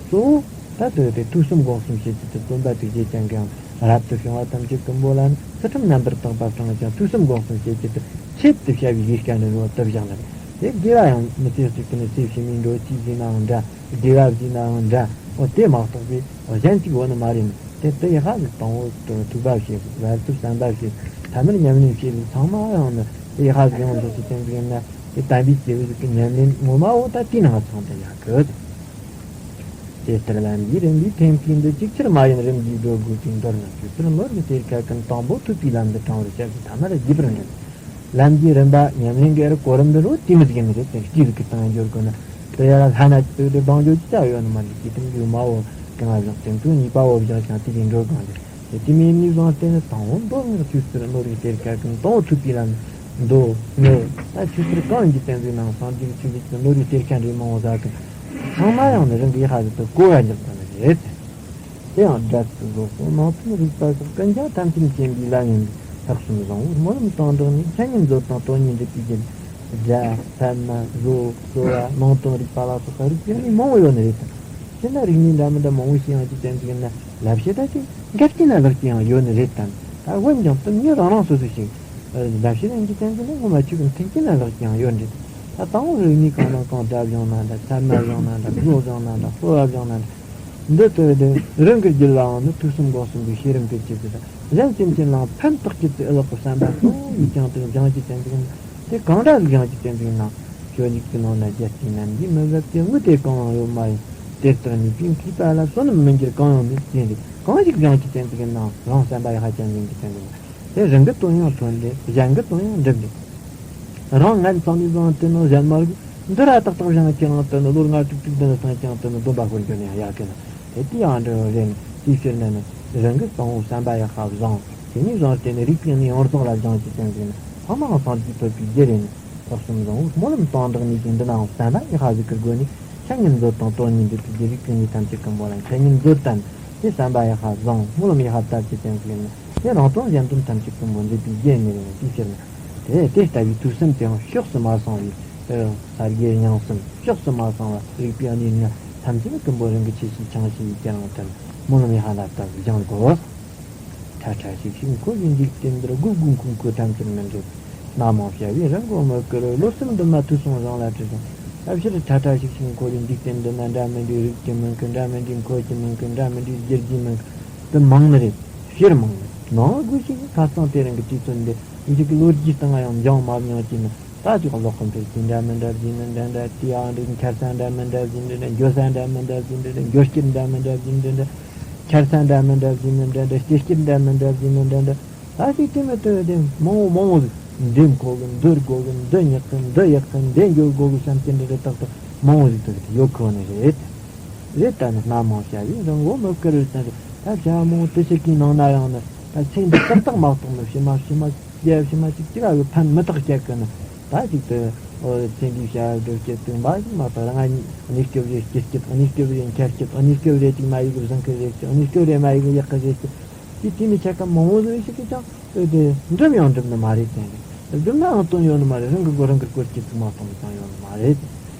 གཙོ་བོ་ད་དུ་དེ་དུས་གསུམ་སྒོམ་གསུམ་བྱེད་ཀྱི་དུ་སྟོན་པ་དུས་རྗེ་ཅན་གྱི་ཡང་རབ་ཏུ་བྱུང་བ་ཐམས་ཅད་ཀུན་པོ་ལ་ནི་ཚུལ་ཁྲིམས་རྣམ་པར་དག་པ་སྲུང་ཞིང་དུས་གསུམ་སྒོམ་གསུམ་བྱེད་ཀྱི་དུ་ཆེད་དུ་བྱ་བའི་ཡིད་ཀ་འདྲ་རོ་དུ་བཞག་ནི་རེད། དེ་དགེ་བ་ཡང་མི་ཚེ་གཅིག་གི་ནི་ཚེ་ཕྱི་མའི་འགྲོ་སྤྱད་ཟིན་ནའང་འདྲ། དགེ་བ་ཟིན་ནའང་འདྲ། འོ་དེ་མ་གཏོགས་པའི་འོ་གཞན་གཅིག་འོ་ནི་མ་རེད་ནི། དེ་དེ་ཡི་ཧ་ཟིག་དང་པོ་ཐུག་པ་བྱེད་དགོས། བར་དུ་བསམ་པ་བྱེད། ཐ་མར་ཉམས་ལེན་བྱེད་ལུགས་ཚང་མ་ཡང་ནི་དེ་ཡི་ཧ་ཟིག་ཡོངས་རྫོགས་ཀྱི་སྟེང་དུ་ཡིན་ན་དེ་དམ་པའི་སྐྱེས་བུ་ཟིག་གི་ཉམས་ལེན་ངོ་མ་འོ་ད་དེའི་ནང་ཚང་དུ་ཡག་གི། དེ་ལྟར་ལམ་གྱི་རིམ་པའི་ཐེམ་སྐས་འདི་ཅིག་ཆར་མ་ཡིན་རིམ་གྱིས་སྒྲོལ་དགོས་ཀྱི་མདོར་ན་ཆོས་ཚུལ་ནོར་གྱི་གཏེར་ཁ་ཀུན་དང་པོ་ཐུབ་པའི་ལམ་དུ་དྲངས་པར་བྱ་ཞིང་ཐ་མར་རྒྱས་པར་འདྲེན། ལམ་གྱི་རིམ་པ་ཉམས་ལེན་གྱི་གོ་རིམ་འདི་རུ་དེ་མི་ཟིག་ཡིན་རེད། དེ་སྐྱིད་ཟིག་གི་སྟེང་འབྱོར་དགོས་ན་དེ་ཡར་ལྷ་ན་ཅིག་དེ་སྡང་འཇོག་ཅི་ཡང་ཡོད་ནི་མ་རེད། སྐྱིད་དམ་རྒྱུ་མ་འོ་གང་བཞག་དེ་ཚོ་གཉིས་པ་འོ་བཞག་ཀྱང་དེ་ལས་འགྲོ་གང་རེད། དེ་དེ་མིན་ནི་བཟང་བསྟེན་ནི་དང་པོ་མདོ་སྔགས་ཆོས་ཚུལ་ནོར་གྱི་གཏེར་ཁ་ཀུན་དང་པོ་ཐུབ་པའི་ལམ་མདོ་ནོར་ད་ཆོས་ཚུལ་གང་ཡིན་གྱི་བསྟན་འཛིན་ནང་སངས་རྒྱས་ཀྱི་ཆོས་ཀྱི་ནོར་གྱི་གཏེར་ཁ་འདྲེས་མང་བོ་ཟ་ཀུན་ཚང་མ་ཡང་ནི་རང་གི་ཡེ་ཤ་ཟིག་ཏུ་གོ་བ་འཇོག་ཐུབ་ནི་རེད། དེ་ཡང་སྒྲ་ཚིག་བཟོ་སོགས་ནང་ཚན་རིག་པ་སོགས་ཀུན་ཀྱང་ཐམས་ཅད་མཁྱེན་པའི་ལམ་ཡིན་པས་ལྷག་བསམ་བཟང་བོས་སྨོན་ལམ་དང་སྦྲགས་ནས་མཚན་ཉིད་མཛོད་དང་དོན་གཉིས་འགྲུབ་པའི་རྒྱུར་སྒྲ་ཚད་མ་བཟོ་རྩོལ་བ་ནང་དོན་རིག་པ་ལ་སོགས་པ་རིགས་དེ་ནི་མང་བོ་ཡོད་ནི་རེད་དམ། དེ་ན་རིག་གནས་འདྲ་མི་འདྲ་མང་བོ་ཞིག་ཡང་ཅིག་བསྟན་ཟིག་ན་ལབ་བཤད་ད་ཅིག་འགལ་རྐྱེན་ན་ལག་རྐྱེན་ཡང་ཡོད་ནི་རེད་དམ། ད་འོན་ཀྱང་དེ་མྱི་རང་རང་སོ་སོ་ཞིག་ལྟ་བཤེར་ཡིན་གྱི་དོན་དུ་ནི་ངོ་མ་ཆོས་ཀྱི་མཐུན་རྐྱེན་ལ་ལྷག་ཀྱང་ཡོད་འདྲ། ད་དང་པོ་རིག་གནས་གང་དང་གང་འདྲ་སྦྱངས་ན་འདྲ། ཚད་མ་སྦྱངས་ན་འདྲ། བློ་སྦྱངས་ན་འདྲ། སྤོབས་པ་སྦྱངས་ན་འདྲ། འདི་ལྟར་དེ་རང་གི་རྒྱུད་ལའང་ནི་དུས་གསུམ་འགོག་གསུམ་གྱི་ཤེས་རིག་གི་ཆེད་དུ་དང་གཞན་སེམས་ཅན་ལའང་ཕན་ཐོགས་ཀྱི་ཚེ་ཨེ་ལགས་པའི་བསམ་པ་གཙོ་བོ་ཡིས་ཀྱང་དེ་སྦྱང་གི་དོན་དུ་ཡིན། དེ་གང་འདྲ་ཞིག་སྦྱང་གི་དོན་དུ་ཡིན་ན། སྤྱོད་འཇུག་གི་ནང་ན་རྒྱལ་སྲས་རྣམས་ཀྱིས་མི་བཟད་དེ། དངོས་དེ་གང་ཡང་ཡོད་མ་ཡིན། དེ་ལྟར་ནུས་པའི་མཁས་པ་ལ། བསོད་ནམས་མི་འགྱུར་གང་ཡང་མེད་ཅེས་འདི། གང་ཞིག་སྦྱང་གི་དོན་དུ་ཡིན་ན་རང་བསམ་པ་ཡག་པ་ཅན་ཡིན་གྱི་དོན་དུ་ཡིན། དེ་རང་གི་དོན་ཡང་ཐོན་ཏེ་གཞན་གྱི་དོན་ཡང་འགྲུབ་སྟེ། རང་ངན་ཚང་ནས་བཟུང་དེ་ནི་གཞན་མར་གྱི་འདི་ར་ཏག་ཏག་སྦྱང་ཁྱེད་རང་དེ་ནི་ལོ་ལྔ་དྲུག་དྲུག་བདུན་སོང་ཀྱང་དེ་ནི་སྡོམ་པ་ཤོར་རྒྱུ་ནི་ཡང་ཡག་གི་ནི་དེ་དེ་ཡང་འདྲ་བོ་རེད་ནི། དེའི་ཕྱིར་ན་ནི་རང་གི་དང་པོ་བསམ་པ་ཡག་པ་བཟང་། དེ་ནས་བཟུང་སྟེ་ནི་རིག་པའི་གནས་ཡོངས་རྫོགས་ལ་སྦྱང་གི་དོན་དུ་ནི་ཐོག་མར་སངས་རྒྱས་ཐོབ་པའི་རྒྱུ་རེད་ནི། ཐོག་གསུམ་བཟང་བོ་སྨོན་ལམ་དང་སྦྲགས་ནས་ཀྱང་འདི་ནའང་བསམ་པ་ཡག་པ་ཟིག་གི་སྒོ་ནས་འཆད་ཉན་མཛོད་དང་དོན་གཉིས་འདི་དུས་ཀྱི་རིག་པའི་གནས་ཐམས་ཅད་ཀུན་པོ་ལ་འཆད་ཉན་མཛོད་དམ། དེ་བསམ་པ་ཡག་པ་བཟང་སྨོན་ལམ་ཡག་པ་བཏབ་ཀྱི་དོན་དུ་ནི་དེ་རང་དོན་གཞན་དོན་ཐམས་ཅད་ཀུན་པོ་འགྲུབ་པའི་རྒྱུ་ནི་རེད་ནི། དེའི་ཕྱིར་ན། དེ་དེ་ལྟ་བུའི་ཐོས་བསམ་དེའང་ཕྱོགས་སུ་མ་སོང་བའི། ཨ། ས་དགེ་རྙིང་གསུམ་ཕྱོགས་སུ་མ་སོང་བ་རིག་པའི་གནས་ནི་ཐམས་ཅད་ཀུན་པོ་རང་གི་ཆོས་ཤིག་ཆང་ཞིག་ཡིན་ཀྱང་དམ་སྨོན་ལམ་ཡ་ཧ་ལ་ལྟ་བུ་སྦྱང་དགོས། ཁྲ་ཁྲ་ཤིག་ཤིག་འཁོར་བའི་འཇིག་རྟེན་འདིར། སྒུག་སྒུག་འཁོར་འཁོར་ཐམས་ཅད་མི་འགྲུབ། རྣ་མང་བྱ་བའི་རི་མགོ་མི་བཀུར། བློ་སེམས་འདུན་མ་ཐོས་བསམ་བཟང་ལ་དྲི་བསམ། ཐབས་ཕྱིར་ཁྲ་ཁྲ་ཤིག་ཤིག་འཁོར་བའི་འཇིག་རྟེན་འདི་ན། འདྲ་མི་འདྲའི་རིག་རྒྱུ་མི་འཁུར། འདྲ་མི་འདྲའི་འཁོར་རྒྱུ་མི་འཁུར། འདྲ་མི་འདྲའི་བསྒྱུར་རྒྱུ་མི་འཁུར། དེ་མང་ནི་རེད། ཕྱིར་མང་ནི་ནང་དགོས་ཤིག་ཁ་སང་དེ་རིང་གི་དུས་ཚོད་འདི་ཡིན་གཅིག་གི་ལོ་རྒྱུས་སྟེང་ཡང་འབྱུང་མ་མྱོང་གི་ནི། ད་ཅིག་ལོག་གི་འཕེལ་རྒྱས་འདྲ་མི་འདྲ་བཟོས་ནི་འདྲ་འདྲ། དེ་ཡང་འདྲ་འཁར་ས་འདྲ་མི་འདྲ་བཟོས་འདྲ་འདྲ། འགྱོ་ས་འདྲ་མི་འདྲ་བཟོས་འདྲ་འདྲ། འགྱོ་སྐྱིད་འདྲ་མི་འདྲ་བཟོས་འདྲ་འདྲ། འཁར་ས་འདྲ་མི་འདྲ་བཟོས་ནི་འདྲ་འདྲ། སྐྱེ་སྐྱིད་འདྲ་མི་འདྲ་བཟོས་ནི་འདྲ་འདྲ། ད་ཅིག་དེ་མི་ལྟོས་དེ་མང་བོ་མང་བོ་ཟིག་འདེམས་གོ་གི། འདི་དགོས་གི། འདི་ཉག་གི། འདི་ཡག་གི། འདི་འགྱོ་དགོས་གི་བསམ་གྱི་འདྲ་འདྲ་ཏག་ཏག་མང་བོ་ཟིག་ཏུ་ཡོད་གོ་ནི་རེད། རེད། ད་ནི་རྣ་མང་བྱ་བའི་རི་མགོ་མི་བཀུར་བའི་ཚུལ་དུ། ད་བྱ་བ་མང་བོ་དེ་ཕྱིར་གྱི་ནང་ན་ཡང་ནི་ད་ཚེ་འདི་ཏག་ཏག་མ་གཏོགས་ནི་ཕྱི་མ་ཕྱི་མ་རྒྱ་ཕྱི་མ་ཅིག་ཅི་ག་གི་ཕན་མི་ཐོགས་སྐྱེ་གི་ནི། ད་ཅིག་ཏུ་ཚེ་འདིའི་བྱ་བ་སྒྲུབ་སྐྱེད་དུ་མ་ཞིག་མ་གཏོགས་རང་ང་གནས་སྐབས་རེ་སྐྱེ་སྐྱེད། གནས་སྐབས་རེ་འཁྱར་སྐྱེད། གནས་སྐབས་རེ་ཅིག་མ་ཡིག་བཟང་གི་རེ་སྐྱེད། གནས་སྐབས་རེ་མ་ཡིག་ཡག་གི་རེ་སྐྱེད། དེ་དེ་མི་ཆ་ག་མང་བོ་ཟིག་ཞིག་གིས་ཀྱང་དེ་འགྲུབ་ཡང་འགྲུབ་ནི་མ་རེད་དེ། འགྲུབ་ནའང་དོན་ཡོད་ནི་མ་རེད། རང་གི་མགོ་རང་གིས་སྐོར་སྐྱེད་ཅིག་མ་གཏོང་ནི་ཀྱང་ཡོད་ནི་མ་རེད།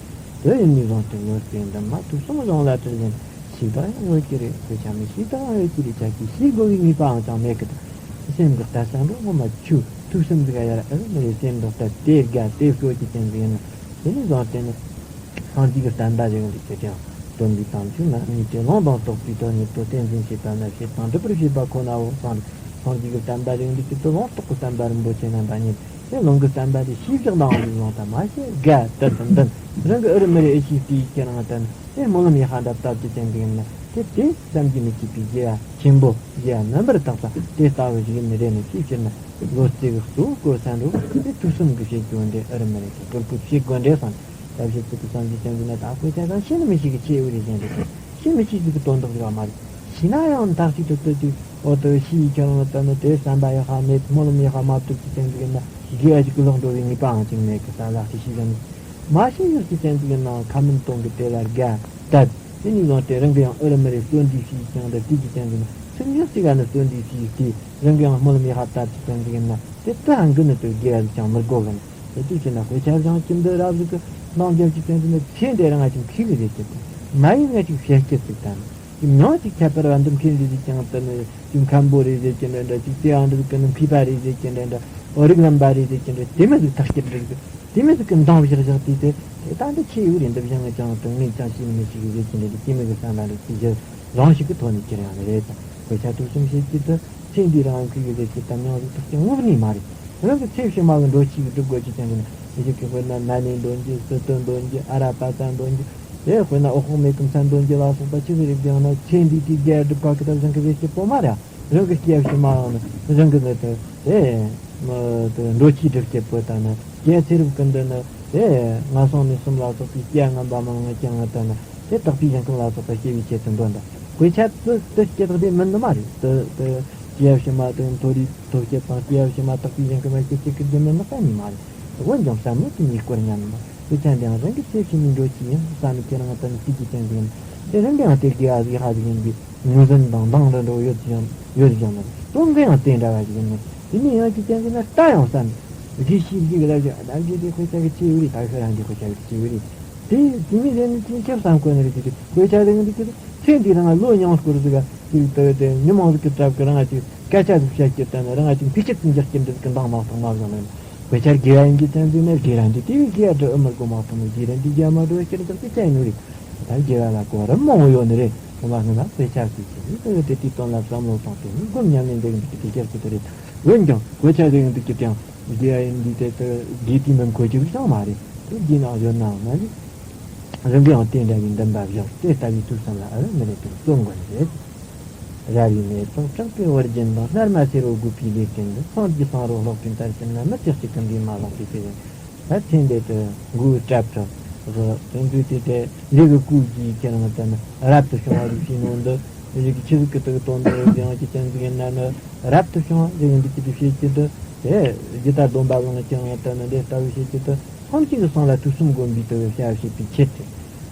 དེ་ཡིན་ནི་བཟུང་སྟེ་ནོར་སྐྱེད་འདི་མ་ཐུབ་སོང་བཟང་ལ་དྲི་ཟིན། ཤེས་དང་ཡང་ཡོད་ཀྱི་རེད། དཔེ་ཆ་མི་ཤེས་དང་ཡང་ཡོད་ཀྱི་རེད། ཆ་གི་ཤེས་དགོས་པའི་ངེས་པའང་ཅང་མེད་ཀི་ད། སེམས་ཀྱི་གཏད་ས་འགྲོ་ངོ་མ་ཆུ་ཐུག་སེམས་ཟིག་ཡར་ཨེ་མི་རེད། སེམས་ཀྱི་གཏད་དེ་དགའ་དེ་སྐྱོ་གི་ཅན་ཟིག་ཡིན་ན། དེ་ནི་བཟང་སྟེ་ནི། སངས་རྒྱས་ཀྱི་བསྟན་པ་རིང་ལུགས་ཀྱི་ཀྱང་། སྟོན་པའི་དམ་ཆོས་རྣམ་གཉིས་ཀྱི། ལུང་དང་རྟོགས་པའི་དོན་ཉིད་དོ། བསྟན་འཛིན་བྱེད་པ་རྣམས་བྱེད་དང་། སྒྲུབ་པར་བྱེད་པ་ཁོ་ནའོ་གསུངས། སངས་རྒྱས་ཀྱི་བསྟན་པ་རིང་ལུགས་ཀྱི་དུ་ལུང་རྟོགས་ཀྱི་བསྟན་པ་རིན་པོ་ཆེ་རྣམ་པ་གཉིས། དེ་ལུང་གི་བསྟན་པ་དེ་ཤེས་བཞག་དང་ལུགས་ལོང་དང་མ་ཤེས་དགའ་དད་དང་འདུན། རང་གི་ཨུ་རུ་མི་རེ་ཨེ་ཤེས་དེའི་ཁྱེད་རང་དང་དེ་སྨོན་ལམ་ཡ་ཧ་འདྲ་བཏབ་ཀྱི་ཅན་གྱི་ཡིན་ན། དེ་དེ་བསམ་གྱིས་མི་ཁྱབ་པའི་དགེ་བ་ཆེན་པོ་དགེ་བ་རྣམ་པར་དག་པ་དེ་ལྟ་བུ་ཞིག་ཡིན་ནི་རེད་ནི། ཅིའི་ཕྱིར་ན་བློ་རྩེ་གི་གཙོ་བོ་སྐོར་ས་འགྲོ་དེ་ཐུགས་བསམ་གྱི་བྱེད་རྒྱུ་འདྲེ་ཨུ་རུ་མི་རེ་གི་སྐོར་སྐོར་བྱེད་དགོས་འདྲེ་སང་། ད་བཤད་ཚུལ་གྱི་བསམ་གྱིས་ཅན་གྱི་ན་ད་དཔེ་ཆ་དང་ཤེས་ནི་མི་ཤེས་གི་ཆེ་བུ་རེ་ཟེར་འདུག་ཤེས་མི་ཤེས་ཀྱི་དོན་དག་ཅིག་མ་རེད། ཤེས་ན་ཡང་མཐའ་གཅིག་ཏུ་ལྟོས་དུས་འོ་དོ་ཤེས་ཡི་ཁྱོད་རང་ལ་ལྟ་ན་དེ་བསམ་པ་ཡག་པ་མེད། སྨོན་ལམ་ཡག་པ་མ་བཏུབ་ཀྱི་ཅན་གྱི་ན་དགེ་བ་ཞིག་གི་ལོག་འགྲོ་བའི་ངེས་པའང་ཅིག་མེད་གི་ས་ལག་ཏུ་ཤེས་ཀྱང་མ་ཤེས་ཡོད་ཀྱི་ཅན་གྱི་ནང་ཁ་མིན་གཏོང་གི་དེ་ལ་དགའ་དད། དེ་ནས་བཟུང་སྟེ་རང་གི་ཡང་ཨུ་རུ་མི་རེ་གཙོ་འདི་ཤེས་ཀྱང་འདྲ་དེ་གི་ཅན་གྱི་ན་ཚིག་ཉག་ཅིག་ག་ནི་གཙོ་འདི་ཤེས་ཏེ་རང་གི་ཡང་སྨོན་ལམ་ཡག་པ་བཏབ་ཀྱི་ཅན་གྱི་ན་དེ་ལྟ་ཧང་གི་ནི་དུ་དགེ་བ་ཅིག་ཀྱང་མི་དགོ་གི་ན། དེ་དུས་ཕྱིན་ན་དཔེ་ཆ་བཞག་གི་འདི་རབ་ཟིག་གི་ནང་རྒྱབ་ཀྱི་སྟེང་དུ་ནི་ཚེ་འདི་རང་ང་ཅིག་མཁས་གི་རེད་ཀྱི། མ་ཡིན་ང་ཅིག་ཤེས་ཀྱི་ཟིག་དང་། ཅིག་མྱང་ཅིག་ཁྱད་པར་བ་འདི་མཁས་འདི་ཟིག་ཀྱང་དུ་ནི་ཅིག་མཁན་པོ་རེད་ཟེར་གྱི་འདྲ་འདྲ། ཅིག་དེ་ཡང་འདི་ཟིག་གི་ནི་མཁས་པ་རེད་ཟེར་གྱི་འདྲ་འདྲ། འོ་རིགས་ལམ་པ་རེད་ཟེར་གྱི་འདྲ། དེ་མི་ཟིག་ཐག་གཅོད་འདི་ཟིག་དེ་མི་ཟིག་གི་འདང་བཞག་བཞག་དུས་དེ་དེ་ད་འདི་ཆེ་ཡོད་རེད། འདི་བཞག་ངས་ཀྱང་དུ་ངས་ཀྱང་ཤེས་ནི་མི་ཤེས་གི་ཟེར་གྱི་འདྲ་འདྲ། དེ་མི་གི་བསམ་པ་རེད། དེ་གཞི་རང་ཞིག་གི་ཐོག་ནས་ཁྱེར་ཡང་ནི་རེད་དང་། དཔེ་ཆ་ཐུགས་བསམ་བཞེས་ཀྱི་དུ། ཚེ་འདི་རང་ཁུལ་གྱི་ལས་ཀྱི་གཏམ་ཉང་ཟིག་ཐག་གཅོད་དངོས་གནས་མ་རེད། རང་གི་ཚེ་ཕྱི་མ་གི་འགྲོ་ཆེད་ཀྱི་སྒྲུབ་དགོས་ཀྱི་ཅན་གྱི་ནི་ཡི་གེ་དཔེར་ན་ན་ནས་འདོན་རྒྱུ། སྲིད་དོན་འདོན་རྒྱུ། ཨ་ར་པ་ཙ་འདོན་རྒྱུ། དེ་དཔེར་ན་འོག་ཁོག་མེ་གི་མཚན་འདོན་རྒྱུ་ལ་སོགས་པ་ཆི་ཟིག་རེད་ཀྱང་ན་ཚེ་འདིའི་དུས་རྒྱལ་སྒྲུབ་ཁ་ཁི་ད་རང་གི་ལས་ཀྱི་པོ་མ་རེད། རང་གི་སྐྱེ་ཕྱི་མ་ཡང་ནི་རང་གི་ནི་དེ་དེ་འགྲོ་ཆེད་སྒྲུབ་ཀྱི་པོ་ད་ནི་རྒྱལ་ཚེ་རབས་ཀུན་ཏུ་ནི་དེ་ངན་སོང་གནས་གསུམ་ལ་སོགས་པའི་སྐྱེ་ངན་པ་མང་ང་ཀྱང་ང་ད་ནི་དེ་དག་པའི་ཞིང་ཁམས་ལ་སོགས་པ་སྐྱེ་བའི་ཆེད་དུ་འདོན་དང་། དཔེ་ཆ་དེ་དེ་སྐྱེ་དག་དེ་མིན་ནི་མ་རེད། དེ་དེ་སྐྱེ་ཕྱི་མ་དེ་མཐོ་རིས་ཐོབ་བྱེད་དང་སྐྱེ་བ་ཕྱི་མ་དག་པའི་ཞིང་ཁམས་ལ་སྐྱེ་བྱེད་ཀྱི་རྒྱུ་མིན་ནི་གཏན་ནས་མ་རེད། འོན་ཀྱང་བསམ་བློ་དེ་ཉིད་སྐོར་ཉམས་ནས་དཔེ་ཆ་འདིའང་རང་གི་ཚེ་ཕྱི་མའི་འགྲོ་ཆེད་ཡིན་བསམ་ནས་ཁྱེད་རང་ལྟ་ནས་ཤེས་ཀྱི་ཅན་ཟིག་ཡིན། དེ་རང་གི་ཡང་དེ་དགེ་བ་ཟིག་ཧ་ཟིག་ཡིན་པའི་ངོས་འཛིན་དང་འདང་ར་འགྲོ་ཡོད་ཀྱང་ཡོད་ཀྱང་ན་དོན་གི་ཡང་དེ་འདྲ་བ་ཞིག་ཡིན་ནོ། དེ་ནས་ཡང་ཅི་ཅན་ཟིག་ན་ལྟ་ཡང་བསམ་དགེ་ཤེས་ཀྱི་ལ་ཞིག་ལ་ཞིག་དེ་དཔེ་ཆ་གི་ཆེ་བ་རེད། ད་ཤོད་རང་གི་དཔེ་ཆ་གི་ཆེ་བ་རེད། དེ་དེ་མི་ཟེར་ནི་དེ་ཁྱེད་བསམ་དགོས་ནི་རེད། དེ་དེ་དཔེ་ཆ་ཟེར་ནི་དེ་ཁྱེད་ཚེ་འདི་རང་ལོ་ཉུང་སྐོར་ཟིག་ག་ཅིག་ལྟ་བུ་དེ་ཉི་མ་ཟིག་གི་གྲབས་ཀྱི་རང་ཅིག་སྐད་ཆ་ཟིག་བཤད་རྒྱུ་དང་ནི་རང་ཅིག་ཕི་ཅིག་ཅིག་འཇག་རྒྱུ་འདི་གི་འདང་མ་ཐོག་མ་བཟང་ནི། དཔེ་ཆ་དགེ་བ་ཡིན་གྱི་ཙམ་ཟིག་ནི་དགེ་ར་འདི་དེ་བས་དགེ་བ་འདྲི་ཨེ་མི་དགོས་མ་ཐོག་ནི་དགེ་ར་འདི་རྒྱ་མ་འགྲོ་སྐྱེར་འཇག་ཏུ་བྱས་ནི་རེད། ད་དགེ་བ་ལ་གོ་རིམ་མང་བོ་ཡོད་ནི་རེད། ཁོ་མ་ངི་ན་དཔེ་ཆ་ཟིག་གི་ནི་དེ་དེ་དེའི་དོན་ལ་བསམ་བློ་བཏང་སྟེ་ནི་སྒོམ་ཉམས་ལེན་འདི་གི་འདི་དེ་སྐྱེར་ཟིག་དེ་རེད། འོན་ཀྱང་དཔེ་ཆ་ཟེར་ཡོང་དུས་ཀྱི་ཀྱང་དགེ་བ་ཡིན་འདི་དེ་ལྟར་དགེ་དེ་མིན་གོ་རྒྱུ་ཞིག་ཀྱང་མ་རེད། དེ་དགེ་ནང་ཡོད་ནའང་མ་རེད། རིམ་གྱིས་ཡང་དེ་འདྲ་བའི་འདུན་པ་བཞག་དེ་ལྟ་བུའི་ཐུགས་བསམ་ལ་ཨ་རུ་མི་རེད་པའི་བརྩོན་དགོས་རེད། རབ་རིབ་ནད་དང་དྲག་པོའི་བར་རྒྱུན་དང་སྣར་མ་སེར་བོ་དགོས་པའི་ལས་རྐྱེན་འདི་སངས་རྒྱས་གསུང་རབ་ཀློག་པའི་མཐར་ཕྱིན་ན་མི་ཚེ་གཅིག་གི་འདས་མ་ལགས་པའི་དེ་བཞིན། ད་ཚེ་འདི་དུ་མགོའི་སྐྲ་བྲེགས་བཞག་དེ་འདུག་དེ་དེ་ལས་ཀྱི་སྐུ་གྱིས་ཁྱེད་རང་ལྟར་ན་རབ་ཏུ་བྱུང་བ་རིགས་ཤེས་ནོ་འདི། རིགས་ཆི་ཟིག་གི་དུ་དོན་དུ་ཡང་ཅི་ཅན་ཟིག་ཡིན་ན་ནི་རབ་ཏུ་བྱུང་བ་རིགས་འདི་ཅི་དུ་བྱེད་ཀྱི་དུ། དེ་ཇི་ལྟར་སྡོམ་པ་ལང་ཁྱེད་རང་ལྟར་ན་འདི་ལྟ་བུ་བྱེད་ཀྱི་དུ། ཐམས་ཅད་ཀྱི་སང་ལ་དུས་གསུམ་མགོན་པོའི་དུ་བའི་བྱ་བྱེད་པའི་ཆེད་དུ།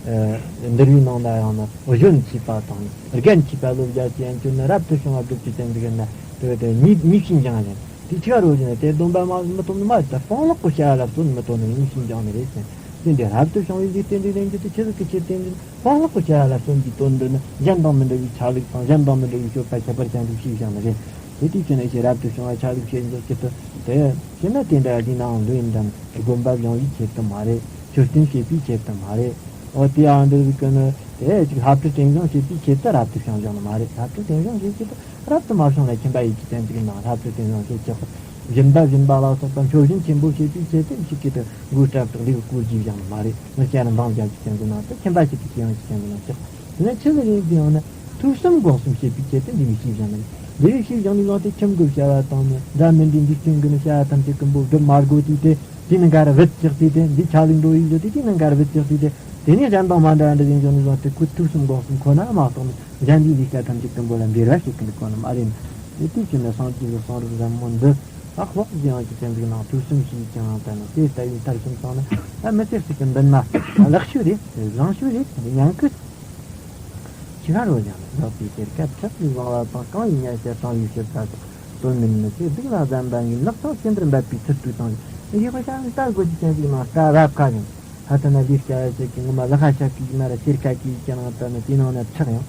འདིར་བའི་ནང་ལ་ཡང་ན་གཞོན་མཆིས་པ་དང་རྒན་མཆིས་པ་ལོ་བརྒྱ་ཅན་ཅུ་ནི་རབ་ཏུ་བྱུང་བ་སྒྲུབ་ཀྱི་ཅན་ཟིག་ཡིན་ན་དུ་དེ་ཉིད་ཉིད་ཤིན་སྦྱངས་ཡིན། དེ་ཆི་ག་རོ་བཞིན་དེ་སྡོམ་པ་མ་མི་ཐོབ་ནི་མ་ད་སྤང་ལགས་ཀྱི་བྱ་བ་ལ་བརྩོན་མི་ཐོབ་ནི་ཉིད་ཤིན་སྦྱངས་ནི་རེད་ཟེར། དེ་འདི་རབ་ཏུ་བྱུང་བའི་འཇིག་རྟེན་འདི་ལེན་རྒྱུ་དེ་ཆི་ཟིག་གི་ཆེད་དེ་འདི་སྤང་ལགས་ཀྱི་བྱ་བ་ལ་བརྩོན་པའི་དོན་འདི་ནི་གཞན་དང་མི་འདྲ་བའི་ཆ་ལུགས་དང་གཞན་དང་མི་འདྲ་བའི་སྤྱོད་པ་ཁྱད་པར་ཅན་དུ་ཤེས་བཞག་ནི་རེད། དེ་དུས་ཀྱི་ནི་ཞེས་རབ་ཏུ་བྱུང་བ་ཆ་ལུགས་ཤེས་འཇོག་ཅི་ཏུ་དེ་ཞེ་ན་དེ་འདྲ་ཡིན་ནའང་ལོས་ཡིན་དང་སྒོམ་པ་སྦྱོང་བའི་ཆེད་དུ་མ་རེད། མཆོད་རྟེན་བྱེད་པའི་ཆེད་དུ་མ་རེད། འོ་དེ་ཡང་འདིར་གི་ནི་དེ་ཅིག་ལྷ་བྲིས་རྟེན་བཞེངས་བྱེད་པའི་ཆེད་དུ་རབ་ཏུ་བྱུང་བཞག་ནི་མ་རེད། ལྷ་བྲིས་རྟེན་བཞེངས་བྱེད་ཆེད་དུ་རབ་ཏུ་མ་བྱུང་ལ་ཁྱིམ་པ་ཡིད་ཀྱི་ཅན་ཅིག་ནང་ལྷ་བྲིས་རྟེན་བཞེངས་བྱེད་ཆོག་སྦྱིན་པ་སྦྱིན་པ་ལ་སོགས་པ་མཆོད་སྦྱིན་ཆེན་པོ་བྱེད་པའི་ཆེད་དུ་ཅིག་གི་དུ་མགོའི་སྐྲ་བྲེགས་ལུས་སྐུ་བགྱིས་བཞག་ནི་མ་རེད། ངི་ཤ་ར་འབངས་རྒྱ་ཅིག་ཅན་གྱི་ནང་དུ་ཁྱིམ་པ་ཞིག་གི་ཤེས་ཡོན་ཅིག་ཅན་གྱི་ནང་ཅིག་དེ་ནས་ཆི་ཟིག་ཡིན་ཟེར་ཡང་ན་ཐོས་བསམ་སྒོམ་གསུམ་བྱེད་པའི་ཆེད་དུ་འདི་བའི་ཤེས་བྱ་ནི་འདི་བའི་ཤེས་བྱ་ནི་བཟང་སྟེ་ཁྱིམ་གྱི་བྱ་བ་དང་ནི་འདྲ་མི་འདྲའི་འཇིག་རྟེན་གྱི་ནི་བྱ་བ་ཐམས་ཅད་ཀུན་པོ་སྒྲུབ་མ་དགོས་དུས་དེ། དེ་ནི་འགར་བུད་ཅིག་དུས་དེ་འདི་ཆ་ལུགས་འགྲོ་ཡི་ཡོད་དེ་དེ་ནི་འགར་བུད་ཅིག་དུས་དེ། དེ་ནི་གཞན་དང་མ་འདྲ་འདྲ་ཡིན་ཀྱང་ནི་བཟང་སྟེ་ཁོ་ཐུགས་གསུམ་དགོངས་གསུམ་ཁོ་ན་མ་གཏོགས་ནི་གཞན་གྱི་ལས་ཀ་ཐམས་ཅད་ཀུན་པོ་ལ་འབྲེལ་བ་བྱེད་ཀྱི་འདུག་གོ་ནི་མ་རེད། དེ་དུས་ཀྱི་ནི་སངས་རྒྱས་ཀྱི་གསུང་རབ་ཟབ་མོ་འདི་ཨ་ལྷོག་ཟེར་ཡང་གི་ཅན་ཟིག་ནང་ཐོས་བསམ་བྱས་ཀྱང་ད་ནི་དེ་ལྟ་བུའི་མཐར་ཕྱིན་སོང་ན་ཨ་མི་ཚེ་གཅིག་གི་མདུན་མ་ལེགས་ཤོས་རེད། བཟང་ཤོས་རེད། ཉན་གི། ཕྱི་ཁ་རོ་ཡང་ལག་པའི་གཏེར་ཁ་ཕྱག་གིས་བཟུང་བ་དང་རྐང་བའི་ཉལ་བྱ་སྲང་ཡོད་ཕྱིར་ལྟ་དང་དོན་མིན་མི་ཚེ་སྡིག་ལ་གདམས་པ་ངའི་ལག་དང་ཅི་འདིར་འབབ་པའི་ཚུལ་དུ་བཏང་ཞིང་ཡིག་པ་ཤ་ལྟ་དགོས་ཀྱི་ཅན་ཞིག་ནང་ལྟ་རབ་ཁ་ཡིན། ཧ་ཐ་ན་ལས་སྐྱ་བ་ཅན་གྱི་ངོ་མ་ལག་ཁ་ཤ་གིས་མ་ར་གཏེར་ཁ་གིས་ཀྱང་ལྟ་ན་དེ་ནང་ན་ཁྲག་ཡང་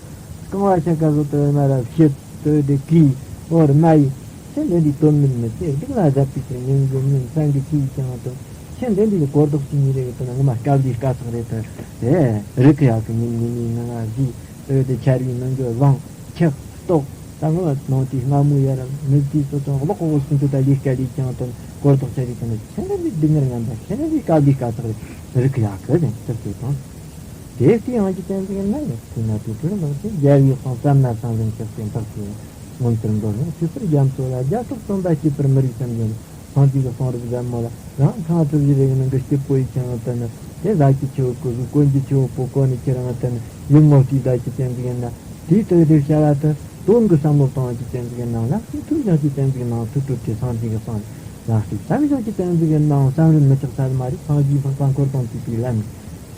རྐང་བ་ཤ་ཀ་བཟོ་ལྟ་བས་མ་ར་བཤད་ལྟ་བས་དེ་གིས་འོར་མ་ཡིས། ཚེ་འདི་འདྲའི་དོན་མིན་མི་ཚེ་སྡིག་ལ་གཟབ་པའི་ཚེ་ཉིན་གུང་མིན་མཚན་གྱི་ཚེ་ཡི་ཀྱང་དོན། ཚེ་འདི་འདྲའི་གོ་ལྡོག་གཅིག་གཉིས་རེ་གི་དོན་ངོ་མ་སྐབས་འདིའི་སྐབས་སོགས་རེད་དོ། དེ་རིག་གི་ཡག་གི་ཉིན་ཉིན་ནི་ང་ང་བཞི་ཨོ་དེ་ཆར་བའི་ནང་གི་བླངས་ཁྱེག་ལྟོགས་ད་ངོ་མ་ནང་དེའི་སྔ་མོ་ཡ་ར་མི་དེའི་སོ་ཚང་གློག་གོ་སུན་ཚོད་ད་ལས་ཀ་ལས་ཀྱང་དོན་གོ་ལྡོག་ཆ་རིག་གི་ནི་ཚེ་འདི་འདྲའི་སྡུག་བསྔལ་ངན་པ་ཚེ་འདི་འདྲའི་སྐབས་འདིའི་སྐབས་སོགས་རེད། རིག་གི་ཡག་གི་དེ་ཚིག་དེ་དང་། དེ་ལྟའི་ཡང་གི་ཅན་ཟིག་ན་ཡོད་དེ་ན་དེ་དུས་ལགས་ཏེ་རྒྱལ་བའི་གསུང་བསམ་ན་སང་ལན་ཆགས་ཏེ་འཕགས་པའི་ངོ་མཚར་མདོ་སྔགས་ཆོས་པར་རྒྱ་མཚོ་ལ་རྒྱ་སོགས་རྩོམ་པ་སྐྱེས་པར་མི་རིགས་སམ་ཡང་སངས་རྒྱས་ཀྱི་གསུང་རབ་ཟབ་མོ་ལ་རང་ཁ་ཚུར་བཞི་རེ་ནང་གི་སྐྱིད་པོ་ཡི་ཆང་དུ་ནི་དེ་ཟ་གི་ཆེ་བོ་ཀུ་ཟུ་གོན་གྱི་ཆེ་བོ་པོ་གོ་ནི་ཁྱེད་རང་དུ་ནི་ཡུལ་མོ་སྟེ་ཟ་གི་ཅན་ཟིག་ཡིན་ན་དེའི་དུས་དེ་བྱ་བ་དུ་དོན་གྱི་བསམ་བློ་བཏང་གི་ཅན་ཟིག་ཡིན་ན་ལ་ཐུག་ཐུག་བཞག་གི་ཅན་ཟིག་ནང་ཐུག་ཐུག་དེ་སངས་རྒྱས་ཀྱི་གསུང་ལ་ཐུག་བསམ་བཞག་གི་ཅན་ཟིག་ཡིན་ནའང་བསམ་རིམ་མི་ཆགས་ས་མ་རེད། སངས་རྒྱས་འཕགས་པ་འཁོར་དང་བཅས་པའི་ལམ་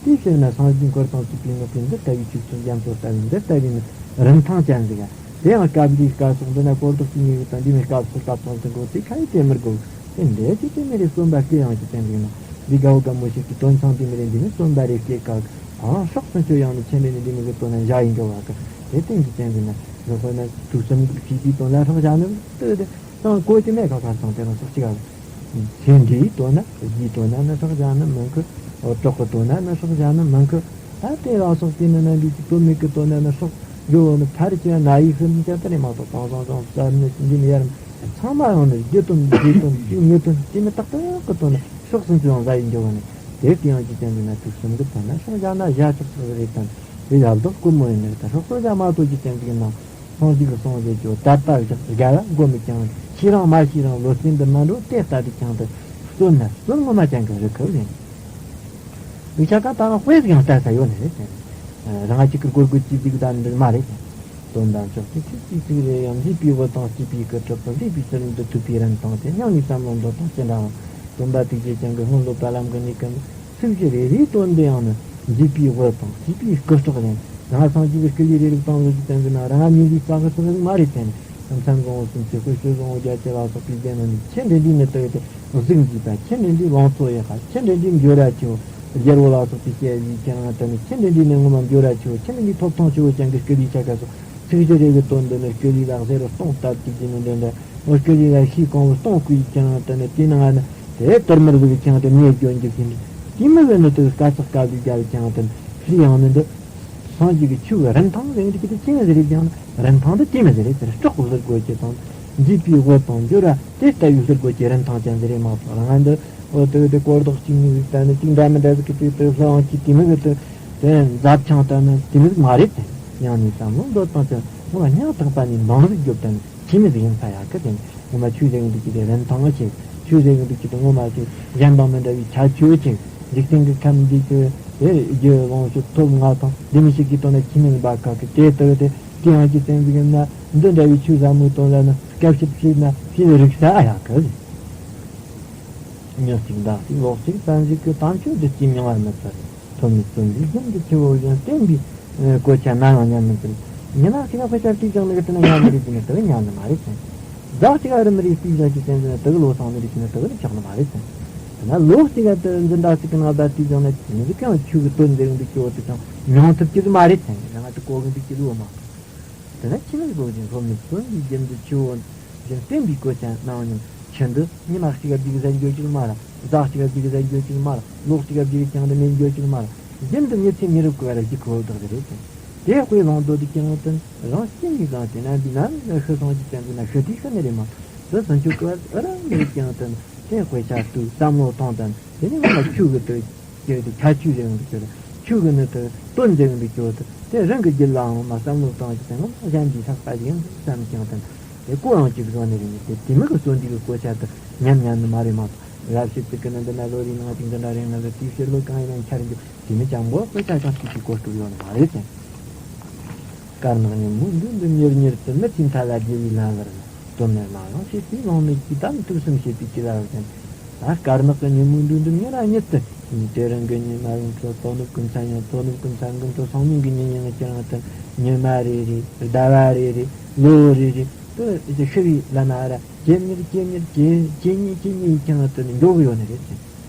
དེའི་ཕྱིར་ན་སངས་རྒྱས་འཁོར་དང་བཅས་པའི་ངོ་བོས་འདི་ལྟ་བུའི་ཆོས་ཚུལ་རྒྱ་མཚོ་ལྟ་བུའི་འདི་ལྟ་བུའི་ནི་རིན་ཐང་ཅན་ཟིག་ག་དེ་ཡང་སྐབས་འདིའི་སྐབས་སོགས་འདི་ན་གོ་ལྡོག་ཅིག་ཉེ་བའི་དང་འདི་ནི་སྐབས་སུ་སྐབས་སོགས་འདི་འགོ་དེ་ཁ་ཡི་དེ་མི་དགོས། དེ་འདྲའི་ཅིག་དེ་མི་རེ་རྩོམ་པ་སྐད་ཡང་ཅིག་ཅན་ཟིག་ན་འདི་དགའ་བོ་དགའ་མོ་ཞིག་གི་དོན་ཚང་དེ་མི་རེ་འདི་ནི་རྩོམ་པ་རེ་སྐད་ཀ་གང་སྲོག་སུན་ཆོད་ཡང་ནི་ཆེན་རེ་ནི་འདི་མི་གི་དོན་ན་བཞག་ཡིན་འགྲོ་བ་གི་དེ་བསྟན་གྱི་ཅན་ཟིག་ན་རོ་ཧོ་ན་དུག་སེམས་ཀྱི་དེའི་དོན་ལ་སྲོག་བཞག་ནི་ལྟོས་དེ། དང་གོ་དེ་མེད་ཁ་ཁ་སང་དེ་རང་སོགས་ཅི་ག་ཚེ་འདིའི་དོན་ན་རྒྱུའི་དོན་ན་ནི་སྲོག་བཞག་ནི་མིན་གི། འོ་གྲོགས་ཀྱི་དོན་ན་ནི་སྲོག་བཞག་ནི་མིན་གི། ད་དེ་ལ་སོགས་དེ་ནི་རྣམ་པའི་ཅིག་དོན་མེད་ཀྱི་དོན་ན་ནི་སྲོག་འགྲོ་བོ་ནི་ཕ་རི་ཅི་ན་ཡིག་ཟིན་ཅན་ད་རེ་མ་གཏོགས་དང་བཟང་བཟང་བསམ་ནི་འདི་ནི་ཡར་ཚང་མ་ཡང་ནི་རྒྱུ་དོན་རྗེས་དོན་ཅིག་ངེས་དོན་དེ་ནི་ཏག་ཏག་གི་དོན་ན་སྲོག་སུན་ཚོད་ཡང་ཟ་ཡི་འགྱོ་བ་ནི་དེ་དེ་ཡང་ཅིག་ཅན་གྱི་ན་དུག་གསུམ་གྱི་དོན་ན་སྲོག་བཞག་ན་བཞག་ཆོག་ཆོག་རེད་དམ། དེ་ཡག་ལྡོག་ཀུན་མོ་ཡིན་ནི་ད་སྲོག་གསོ་བྱ་མ་གཏོགས་ཀྱི་ཅན་གྱི་ནང་སངས་རྒྱས་ཀྱི་གསུང་བཞེད་ཀྱི་དད་པ་བཞག་དགའ་བ་སྒོམ་མི་ཀྱང་ཤེས་རང་མ་ཤེས་རང་བློ་སེམས་འདི་མ་འགྲོ་དེ་ལྟ་དུ་ཀྱང་དུ་བརྩོན་ན་བརྩོན་ངོ་མ་ཅན་གྱི་རི་ཁུ་ཡིན། འདི་ཆ་ག་ད་རང་དཔེ་ཟིག་ཡང་ལྟ་ས་ཡོད་ནི་རེད་དེ། རང་གཅིག་གི་སྒོར་སྒོར་གྱི་སྡིག་དང་འདི་མ་རེད་དེ། དོན་དམ་ཕྱོགས་ཀྱི་ཆོས་ཀྱི་ཚིག་རེ་ཡང་མཛེས་པའི་དབུ་དང་སྐྱིད་པའི་སྐུ་གྲགས་པ་མཛེས་པའི་ཚུལ་འདི་ཐུབ་པའི་རིན་ཐང་དེ་སྙིང་ནས་བསམ་བློ་འདོར་སྟངས་ཅི་འདྲ་བ། སྟོན་པ་ཐུགས་རྗེ་ཅན་གྱི་སྔོན་སློབ་པ་ལམ་གྱི་གནས་སྐབས་ཚིག་གི་རེ་རེའི་དོན་འདི་ཡང་ནི་མཛེས་པའི་དབུ་དང་སྐྱིད་པའི་སྐུ་གྲགས་ཡིན། རང་སངས་རྒྱས་ཀྱི་སྐུ་ལས་རེ་རིགས་དང་བཟོ་གི་བསྟན་འཛིན་ན་རང་ཉིད་ཀྱི་རྩ་གི་རྩ་གི་མ་རེད་དེ། མཚན་བཟང་བོ་སུམ་ཅུ་སྐུ་སྤྱོད་བཟང་བོ་བརྒྱད་ཅུ་ལ་སོགས་པའི་རྒྱན་ནི་ཆེ་འདྲེན་འདྲིས་ནི་ལྟ་བུ་དེ་གཟུགས་མཛེས་པ་ཆེ་འདྲེན་འདྲིས་ལོངས་སྤྱོད་ཡག་པ་ཆེ་འདྲེན་འདྲིས་འབྱོར་བ་ཆེ་བོ། རྒྱལ་པོ་ལ་སོགས་པའི་སྐད་ཡིག་ཀྱང་དེ་ནི་ཁྱེད་འདི་འདི་ནི་ངོ་མ་འགྱུར་ར་ཆེ་བོ། ཁྱེད་འདི་འདི་ཐོབ་ཐང་ཆེ་བོ་ཅན་གྱི་སྐུ་ལུས་ཆ་ག་སོགས་ཚིག་གཞི་རེ་གི་དོན་འདི་ནི་སྐུ་ལུས་ལ་གཟེར་རོ་སྟོང་ལྟ་བཅུག་གི་ནི་འདི་འདྲ། འོ་སྐུ་ལུས་ལ་ཤེས་གང་བོ་སྟོང་སྐུ་ཡིག་ཀྱང་དེ་ནི་དེ་ནང་ང་ནི་དེ་དོར་མར་ཟིག་ཀྱང་དེ་མེད་འཇོན་གྱི་ཟིན། དེ་མི་ཟིན་ནི་དེ་དཀའ་ཚེགས་དཀའ་ལས་རྒྱབ་ཀྱང་དེ་ནི་ཧྲི་ཡང་ནི་འདི། སངས་རྒྱས་ཀྱི་ཆོས་ཀྱི་རིན་ཐང་ཟེར་གྱི་དེ་ཅི་མི་ཟེར་རེད་ཀྱང་རིན་ཐང་དེ་དེ་མི་ཟེར་རེད་ཟེར། སྲོག་གི་ཟེར་དགོས་ཀྱི་དང་། འདས་པའི་དབུལ་ཕོངས་འགྱུར་ར་དེ་ལྟ་བུའི་ཟེར་དགོས་ཀྱི་རིན་ཐང་ཅན་ཟེར་རེད་མ་གཏོགས། རང་འདི་འོ་དེ་དེ་གོ་ལྡོག་གཅིག་གཉིས་ཟིག་ད་ནི་གཅིག་འདྲ་མི་འདྲ་ཟིག་གི་དེ་དེ་ཧྲི་ཡང་གི་དེ་མི་གི་དེ་དེ་འཛབ་ཆང་ད་ནི་དེ་མི་ཟིག་མ་རེད་དེ། ཡང་ནས་བསམ་བློ་འདོད་དང་ཅི་ངོ་མ་སྙིང་ཐག་པ་ནས་འདང་ཟིག་རྒྱོབ་ད་ནི། ཁྱིམ་མི་ཟིག་ཡིན་ས་ཡག་གི་དེ་ངོ་མ་ཆོས་ཟེར་གི་འདུག་ཅི་དེ་རིན་ཐང་ཨེ་ཆེ། ཆོས་ཟེར་གི་འདུག་ཅི་དེ་ངོ་མ་དེ་གཞན་དང་མི་འདྲ་བའི་ཁྱད་ཆོས་ཨེ་ཆེ། འཇིག་རྟེན་གི་ཁམས་འདི་ཚོ་དེ་རྒྱུ་ལོངས་སྤྱོད་ཐོབ་ང་དང་འདི་མི་ཞིག་གི་དོན་ན་ཁྱིམ་མི་ཟིག་འབའ་ཁ་གི་དེ་ལྟ་བུ་དེ་དེ་ཡང་གི་བསྟན་འཛིན་གི་ན་འདི་འདྲ་བའི་ཆོས་ཟབ་མོའི་དོན་ལ་ནི་སྐད་ཆ་བཤད་ན་ཕྱི་ལ་རིག་ས་ཨ་ཡག་གི། ཉིན་གཅིག་ཟླ་གཅིག་ལོ་གཅིག་བསམ་གཞིག་གི་དམ་ཆོས་བདུད་རྩིའི་མྱིང་ང་མི་ཚར། ཐོན་མི་བརྩོན་འགྲུས་རྒྱུན་དུ་ཆེ་བོ་བཞིན་བསྟན་པའི་གོ་ཆ་ནམ་ཡང་ཉམས་མི་ཚར། ཉི་མ་གཅིག་ལ་དཔེ་ཆ་བལྟས་བཞག་ནི་གི་དེ་ན་ཉམས་མི་རེད་ཀྱི་ནི་དེ་ཉམས་ནི་མ་རེད་ཟེར། ཟླ་གཅིག་ཨ་རི་མི་རིགས་བལྟས་བཞག་ཀྱི་བསྟན་འཛིན་དེ་གི་ལོ་སང་མི་རེད་ཀྱི་ནི་དེ་གི་ཆགས་ནི་མ་རེད་ཟེར། དེ་ན་ལོ་གཅིག་ཨ་དེ་འཛིན་གྲྭ་གཅིག་གི་ནང་ཟླ་བལྟས་བཞག་ནི་དེ་ནི་གང་ཆོས་གི་དོན་འདི་རིང་འདི་ཆོ་དེ་ཀྱང་མྱོང་ཐུབ་ཀྱི་མ་རེད་ཟེར། རང་ང་དེ་གོ་གི་འདུག་ཀྱི་ལོ་མ། དེ་ན་ཁྱིམ་མི་སྒོ་ཅན་སློབ་མི་བརྩོན་འགྲུས་རྒྱུན་དུ་ཆེ་བོ་བཞིན་བསྟན་པའི་གོ་ཆ་ནམ་ཡང་ཉམས། ཆུ་འདི་ཉི་མ་གཅིག་ག་བསྡུས་ཟ་འགྱོ་གཅིག་མ་ར། ཟླ་གཅིག་ག་བསྡུས་ཟ་འགྱོ་གཅིག་མ་ར། ལོ་གཅིག་ག་བསྡུས་ཀྱང་འདི་མེད་འགྱོ་གཅིག་མ་ར། རྒྱུན་དུ་ཉི་ཚེ་ཉི་རབས་ཀྱི་བར་གྱི་ཁོ་བོ་དག་རེད་ཅིང་། དེ་དཔེ་ལོང་དོ་དེ་ཀྱང་དོན་རང་སྐྱིད་ནས་བཟང་སྟེ་ན་འདི་ན་ཤི་སོང་གཅིག་ཙམ་འདི་ན་ཤི་དུས་ཤི་ནི་རེད་མ། དེ་སུན་ཆུ་ཀི་བར་ཨ་རང་མེད་ཀྱང་དོན་དེ་དཔེ་ཆ་ཏུ་བསམ་བློ་ཐོང་དོན་དེ་ནི་ང་ལ་ཆུ་གི་དོན། ཁྱེད་ཀྱི་ཁྱད་ཆོས་རེ་ཡོང་གི་ཁྱོད་ཆོས་ཀྱི་ནི་དེ་དོན་འདི་ཡོང་གི་ཁྱོད་དེ་རང་གི་རྒྱུད་ལའང་མ་བསམ་བློ་བཏང་གི་དེ་ངོ་མ་གཞན་གྱི་ཆགས་པ་ཞིག་ཡིན་བསམ་ཀྱང་དེ་དེ་ཀོ་ཡང་གཅིག་བཟོ་ནི་རེད། ནི་དེ་དེ་མི་གི་གསོན་འདི་གི་གོ་ཆ་དེ་ཉམས་ཉམས་ནི་མ་རེད་མ་གཏོགས། རབ་བྱེད་ཚིག་གི་ནི་འདི་ན་ལོ་རེའི་ནང་གི་འདི་འདྲ་རེད་ན་གི་དེའི་ཕྱིར་ལོ་གང་ཡིན་ན་འཆར་རྒྱུ་དེ་མི་ཅང་པོ་གོ་ཆ་ཅང་གཅིག་གི་གོ་སྐབས་ཡོད་ནི་མ་རེད་དེ། དཀར་ནག་ཉིན་མོ་འདི་འདི་ཉེར་ཉེར་དུ་མི་ཚེ་མཐའ་ལ་རྒྱུ་བའི་ལམ་བར་ན། དོན་མེད་ལ་ཡང་བྱེད་པའི་ལོང་མེད་ཀྱི་དམ་དུ་སེམས་བྱེད་པའི་སྐྱེ་བ་ཅན། ད་དཀར་ནག་གི་ཉིན་མོ་འདི་འདི་ཉིན་ར་ཉིད་དུ་ཉིན་དེ་རིང་གི་ཉི་མ་ཡིན་ཚོ་དོ་ནུབ་ཀུན་ཚ་ཡང་དོ་ནུབ་ཀུན་ཚ་འགུན་ཚོ་སང་ཉིན་གྱི་ཉིན་ཡང་ཁྱེད་རང་དུ་ཉི་མ་རེ་རེ་ཟླ་བ་རེ་རེ་ལོ་རེ་རེ་དུ་ཤི་བའི་ལམ་ན་ར་ཇེ་ཉེར་ཇེ་ཉེར་ཇེ་ཇེ་ཉེ་ཇེ་ཉེ་ཁྱེད་རང་དུ་ནི་འགྲོ་གི་ཡོད་ནི་རེད་ཟེར།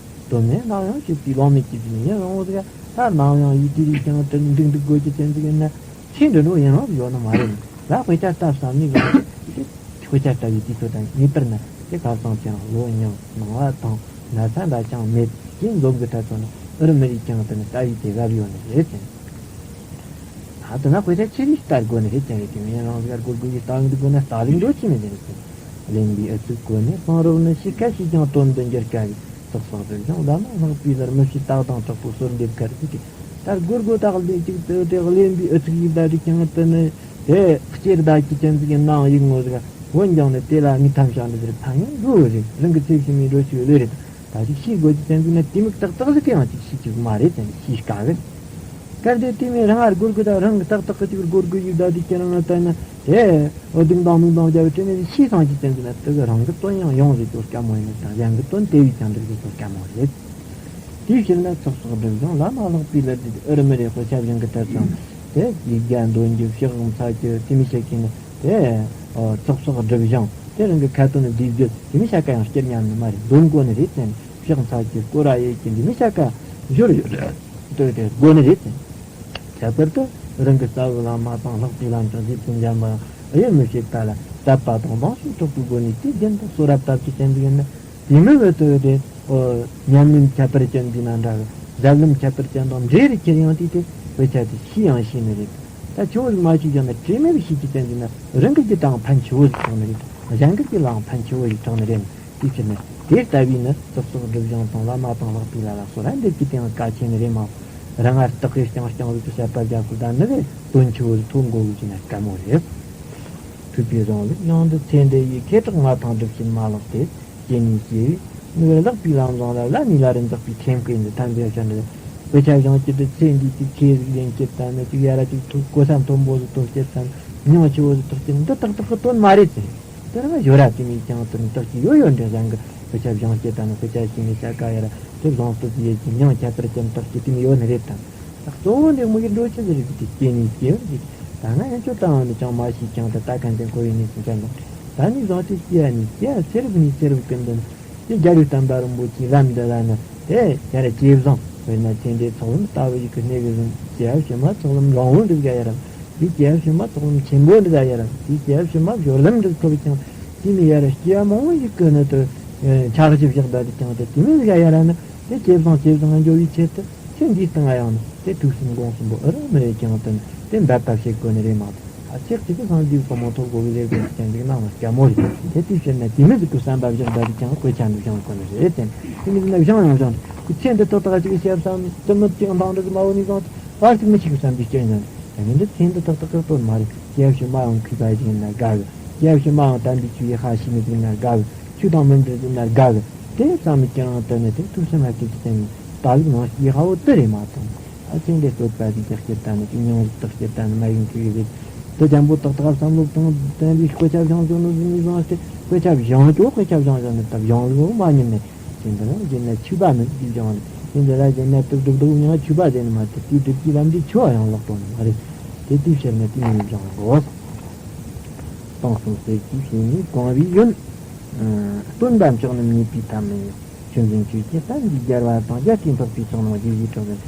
དོན་མེད་ལ་ཡང་བྱེད་པའི་ལོང་མེད་ཀྱི་ཟིན་ཡང་རང་འོ་ཟིག་ད་ནམ་ཡང་ཡིད་དེ་རིགས་ཀྱང་དུ་ནི་འདུག་འདུག་དགོས་ཀྱི་ཅན་ཟིག་ཡིན་ན། ཚེ་འདི་འགྲོ་ཡིན་རུང་ཡོད་ནི་མ་རེད། ལ་དཔེ་ཆ་ལྟ་བསམ་ནས་ཡོང་དུས་དཔེ་ཆ་ལྟ་བའི་དུས་ཚོད་དང་ངེས་པར་ན་དེ་ཁ་སང་ཚེ་རིང་ལོ་ཉུང་ནང་བ་དང་ན་ཚ་འདྲ་ཅང་མེད་ཅེས་འཛོམས་ཀྱི་ཐ་ཚོད་ནི་ཨུ་རུ་མི་རིགས་ཀྱང་དུ་ནི་ལྟ་བའི་དེ་རབ་ཡོད་ནི་རེད་ཅན། ད་དུ་ན་དཔེ་ཆ་ཆེ་རིགས་ལྟ་དགོས་ནི་རེད་ཅན། རེད་དེ་མིན་རང་ཟིག་སྒོར་དགོས་ཀྱི་ལྟ་འདི་དགོས་ན་ལྟ་ལུགས་འགྲོ་ཅི་མི་འདི་རེད་ཅན། གླེན་པའི་ཨུ་ཚུགས་གོ་ནས་གསང་རོགས་ནི་ཤི་ཁ་ཤས་ཀྱང་དོན་དུ་འགྱུར་དཀའ་བའི། ཚོགས་བསགས་སྒྲིབ་སྦྱང་བླ་མ་ལྷག་པའི་ལར་མི་ཤེས་རྟགས་དང་དྲག་པོའི་གསོལ་འདེབས་གར་ཟིག་གི་ད་སྒོར་སྒོ་དག་ལས་ཅིག་ཏུ་དེ་གླེན་པའི་ཨུ་ཚུགས་ཡིག་བདག་དྲི་ཀྱང་དུ་ནི་དེ་སྐྱེར་བདག་གི་ཅན་ཟིག་གི་ནང་ཡིག་ངོ་ཟིག་འོན་ཀྱང་ནི་དེ་ལ་ངའི་ཐམ་ཤང་འདི་ཟིག་ཕན་ཡང་འགྲོ་རེད། རང་གི་ཚེ་ཕྱི་མའི་འགྲོ་ཆོག་ལོས་རེད། ད་ཅིག་ཤེས་དགོས་ཀྱི་ཅན་ཟིག་ན་དེ་མིག་ཏག་ཏག་ཟིག་གི་ཡང་ཅིག་ཤེས་ཅིག་མ་རེད་ཅན་ཤེས་དཀའ་གི། སྐབས་དེ་དེ་མིན་རང་ཨར་སྒོར་སྒོ་དང་རང་གི་ཏག་ཏག་གི་ཅིག་སྒོར་སྒོ་ཡིག་བདག་དྲི་ཀྱང་ང་ལྟ་ན་དེ། འོ་དུང་དང་དུང་དང་རྒྱབ་བྲེ་ནས་ཤི་སང་གི་ཅན་ཟིན་ན་དེ་གི་རང་གི་དོན་ཡང་ཡོང་ཟིག་ཏོ་དཀའ་མོ་ཡིན་ནི་དང་གཞན་གི་དོན་དེ་བས་ཀྱང་འགྲིག་ཟིག་ཏོ་དཀའ་མོ་རེད། དེའི་ཕྱིར་ན་ཚོགས་བསགས་སྒྲིབ་སྦྱང་བླ་མ་ལྷག་པའི་ལར་དེ་ཨུ་རུ་མི་རེ་དཔེ་ཆ་བཞིན་གི་ལྟར་ཙང་དེ་ཡིག་བརྒྱ་འདོན་རྒྱུ་ཕྱག་འཚལ་རྒྱུ་དེ་མི་བྱེད་ཀྱི་ནི་དེ་ཚོགས་བསགས་སྒྲིབ་སྦྱང་དེ་རང་གི་ཁ་ཏོན་ནི་བསྡུས་རྒྱུ་དེ་མི་བྱ་ཀ་ཡང་སྐྱེར་ཉམས་ནི་མ་རེད། འདོན་དགོས་ནི་རེད་ཙང་ཕྱག་འཚལ་རྒྱུ་སྐོར་ར་ཡེད་ཀྱི་འདི་མི་བྱ་ཀ་འབྱོར་ཡོད་རེད། དེ་དེ་དགོས་ནི་རེད་ཙང་། ཁྱད་པར་དུ་རང་གི་རྩ་བའི་བླ་མ་དང་ལྷག་པའི་ལམ་དུ་རྗེ་བཙུན་འཇམ་དབྱངས་དབྱེར་མི་ཕྱེད་པ་ལ་དད་པ་དང་འབངས་སུ་གཏོགས་པའི་སྒོ་ནས་དུས་རྒྱུན་དུ་གསོལ་ར་བཏབ་ཀྱི་ཅན་ཟིག་ཡིན་ན། དེ་མི་བས་དུ་དེ་ཉམས་ལེན་ཁྱད་པར་ཅན་འདི་ན་འདྲ་གི་ཟབ་ལམ་ཁྱད་པར་ཅན་དང་འབྲེལ་རེ་ཁྱེར་ཡང་དུས་དེ་དཔེ་ཆ་དེ་ཤེས་ཡང་ཤེས་ནི་རེད། ད་ཆུ་བོ་ཞིག་མ་ཤེས་ཀྱང་ན་དྲི་མེད་པའི་ཤེས་ཀྱི་ཅན་འདི་ན་རང་གི་རྒྱུད་དང་ཕན་ཆེ་བོ་ཞིག་ཐོགས་ནི་རེད། གཞན་གྱི་རྒྱུད་ལའང་ཕན་ཆེ་བོ་ཞིག་ཐོགས་ནི་རེད། དེའི་ཕྱིར་ན་དེ་ལྟ་བུའི་ནི་ཚོགས་བསགས་སྒྲིབ་སྦྱང་དང་བླ་མ་དང་ལྷག་པའི་ལ་ལ་སོགས་ར་འདེབས་ཀྱི་དེའང་གལ་ཆེ་ནི་རེད་མ་གཏོགས། རང་ངར་བརྟག་གིས་རྐྱང་རྐྱང་རིག་ཏུ་བཤད་པ་རྒྱག་དགོས་ད་ནི་རེད། དོན་ཆེ་བོ་ཞིག་ཐོགས་དགོས་ཀྱི་ན་དཀའ་མོ་རེད། ཐུབ་པའི་གཞུང་ལུགས་ཡང་འདི་ཚེ་འདི་ཡི་ཁེ་གྲགས་མངའ་ཐང་སྒྲུབ་བྱེད་མ་ལགས་ཏེ། སྐྱེ་གནས་སྐྱེ་བའི་མིག་ལག་པའི་ལམ་བཟང་ལ་ལ་ནི་ལ་རི་འཛག་པའི་ཁྲེམ་སྐས་འདི་ཐམས་ཅད་བྱ་འདི། དཔེ་ཆ་བཞེངས་ཀྱི་འདི་ཚེ་འདི་ཅིག་ཆེ་ཟིག་ལེན་ཀྱི་ད་ནི་ཅིག་ཡ་ར་ཅིག་ཐུག་གོ་ས་མཐོན་པོ་ཟིག་ཐོབ་ཀྱི་ད་ནི་མྱོང་ཆེ་བོ་ཟིག་ཐོབ་ཀྱི་འདི་ཏག་ཏག་གི་དོན་མ་རེད་ཟེར། དེ་རིང་ཡོད་ར་དེ་མིན་ཀྱང་དེ་ནི་དག་གི་ཡོད་ཡོད་འདྲ་ཟང་གི་དཔེ་ཆ་བཞེངས་ཀྱི་ད་ནི་དཔེ་ཆ་ཤེས་ནས་བྱ་དཀའ་ཡ་ར་དེ་བཟང་སྟོབས་ཡོད་ཀྱི་མྱོང་ཁྱད་པར་ཅན་དག་གི་དེ་མི་ཡོད་ནི་རེད་དམ། ད་གཙོ་བོ་འདི་མོ་ཡི་འགྲོ་ཆེ་ཟེར་གི་དེ་སྐྱེ་ནས་སྐྱེ་བར་གྱི་ད་ང་ཡང་ཁྱོད་ལྟ་བ་ནི་ཅང་མ་ཤེས་ཀྱང་ད་ལྟ་གང་ཅན་གོ་ཡི་ནས་ཟིན་ཀྱང་དང་ད་ནི་བཟང་སྟེ་སྐྱེ་ཡ་ནས་སྐྱེ་ཡ་ཚེ་རབས་ནས་ཚེ་རབས་ཀུན་ཏུ་ནི་དེ་རྒྱལ་བའི་བསྟན་པ་རིན་པོ་ཆེའི་ལམ་འདི་ལ་ནི་དེ་ཡ་ར་ཇེ་བཟང་། དཔེར་ན་ཚེ་འདས་ཚོགས་ལམ་ལྟ་བུ་ཞིག་གི་གནས་གི་བཟུང་སྐྱེ་བ་ཕྱི་མ་ཚོགས་ལམ་རིང་བོ་འདི་ག་ཡ་རམ། དེའི་སྐྱེ་བ་ཕྱི་མ་ཚོགས་ལམ་ཆེན་པོ་འདི་ག་ཡ་རམ། དེའི་སྐྱེ་བ་ཕྱི་མ་སྦྱོར་ལམ་འདི་ཐོབ་ཀྱང་དེ་མི་ཡ་ར་སྐྱེ་བ་མང་བོ་ཞིག་གི་ནི་དུ་འཆར་གཞི་བཞག་ད་དེ་ཀྱང་དེ་དེ་མི་འདི་ག་ཡ་ར་ནི་དེ་ཇེ་བཟང་ཇེ་བཟང་འགྱོ་བའི་ཆེད་དུ་ཚེ་འདིའི་སྟེང་ང་ཡང་ནི་དེ་ཐུགས་སེམས་གོང་སུ་འབོ་ཨུ་རུ་མི་རེ་ཀྱང་དུ་ནི་དེ་འབད་པ་བྱེད་དགོས་ནི་རེད་མ་གཏོགས། ཨ་ཅེག་ཅིག་གི་སངས་རྒྱས་གོ་མོ་ཐོབ་དགོས་ཀྱི་རེད་དགོས་ཀྱི་ཅན་ཅིག་གནང་བ་སྐྱ་མོ་རེད། དེ་དུས་ཕྱིར་ན་དེ་མི་ཟིག་གི་བསམ་པ་བཞག་ད་དེ་ཀྱང་དཔེ་ཆ་འདི་བཞེངས་དགོས་ནི་རེད་དེ། དེ་མི་ཟིག་ན་བཞེངས་ཡང་བཞེངས་ཏེ་ཁོ་ཚེ་འདི་ཏག་ཏག་ཅིག་བཤད་བསམ་དུ་མི་ཅིག་འདང་འདྲ་ཟིག་མ་འོ་ནི་བཟང་ཏེ་བར་ཅིག་མི་ཆིག་བསམ་པའི་སྐྱོན་ཡང་དེ་མི་འདི་ཚེ་འདི་ཏག་ཏག་གི་དོན་མ་རེད། སྐྱེ་བ་ཕྱི་མ་ཡང་གུས་པ་ཞིག་ཡིན་ན་དགའ་གི། སྐྱེ་བ་ཕྱི་མ་ཡང་དམ་པའི་ཆོས་ཡི་ཁ་ཤེས་མི་ཟིག་ཡིན་ན་དགའ་གི། ཆོས་དང་མི་འབྲལ་ཟིག་ཡིན་ན་དགའ་གི། དེ་བསམ་མི་ཀྱང་དུ་ནི་དེ་ཐུགས་སེམས་ཧ་ཀི་ཅི་ཙམ་ཡིན། ད་ལུགས་ནང་ཞིག་ཡི་ཧ་བོ་དུ་རེད་མ་གཏོང་། ཨ་ཅེ་འདྲེ་བསྟོད་པ་ཟིག་ཏག་སྐྱེར་ད་ནི་ཅི་མྱོང་ཟིག་ཏག་སྐྱེར་ད་ནི་མ་ཡིན་ཁུ་ཡི་ཟིག་དུ་ཅམ་པོ་ཏག་ཏག་བསམ་བློ་བཏང་དེ་འདི་དཔེ་ཆ་བཞེངས་བཞག་ནོ་ཟིག་ནི་བཟང་སྟེ་དཔེ་ཆ་བཞེངས་ཀྱོ་དཔེ་ཆ་བཞེངས་བཞག་ནི་ད་བཞེངས་ལུགས་མ་ཉན་ནས་ཅི་འདི་རང་ཅི་ན་ཆུ་བ་མི་འདི་བཞེངས་ནི་ཅི་འདི་ར་ཅི་ན་དུ་སྡུག་སྡུག་མྱང་ཆུ་བ་ཟེར་ནི་མ་དེ་དེ་སྡུག་གི་ལམ་འདི་ཆུ་བ་ཡང་ལོག་པོ་ནི་མ་རེད། དེ་དུས་ཕྱིར་ན་དེ་ཉིད་བཞེངས་དགོས། སྟོང་གསུམ་གསེར་གྱི་ཞིང་ནི་གང་བའི་ཡོན། སྟོན་པ་མཆོག་རྣམས་མཉེས་པའི་ཐབས་མི་ཉན། ཆོས་འཛིན་ཆོས་ཀྱི་གཏན་གྱི་རྒྱལ་བ་དང་། རྒྱལ་སྲས་འཕགས་པའི་ཚོགས་རྣམས་རྗེས་བཞིན་དྲངས་ཟིན།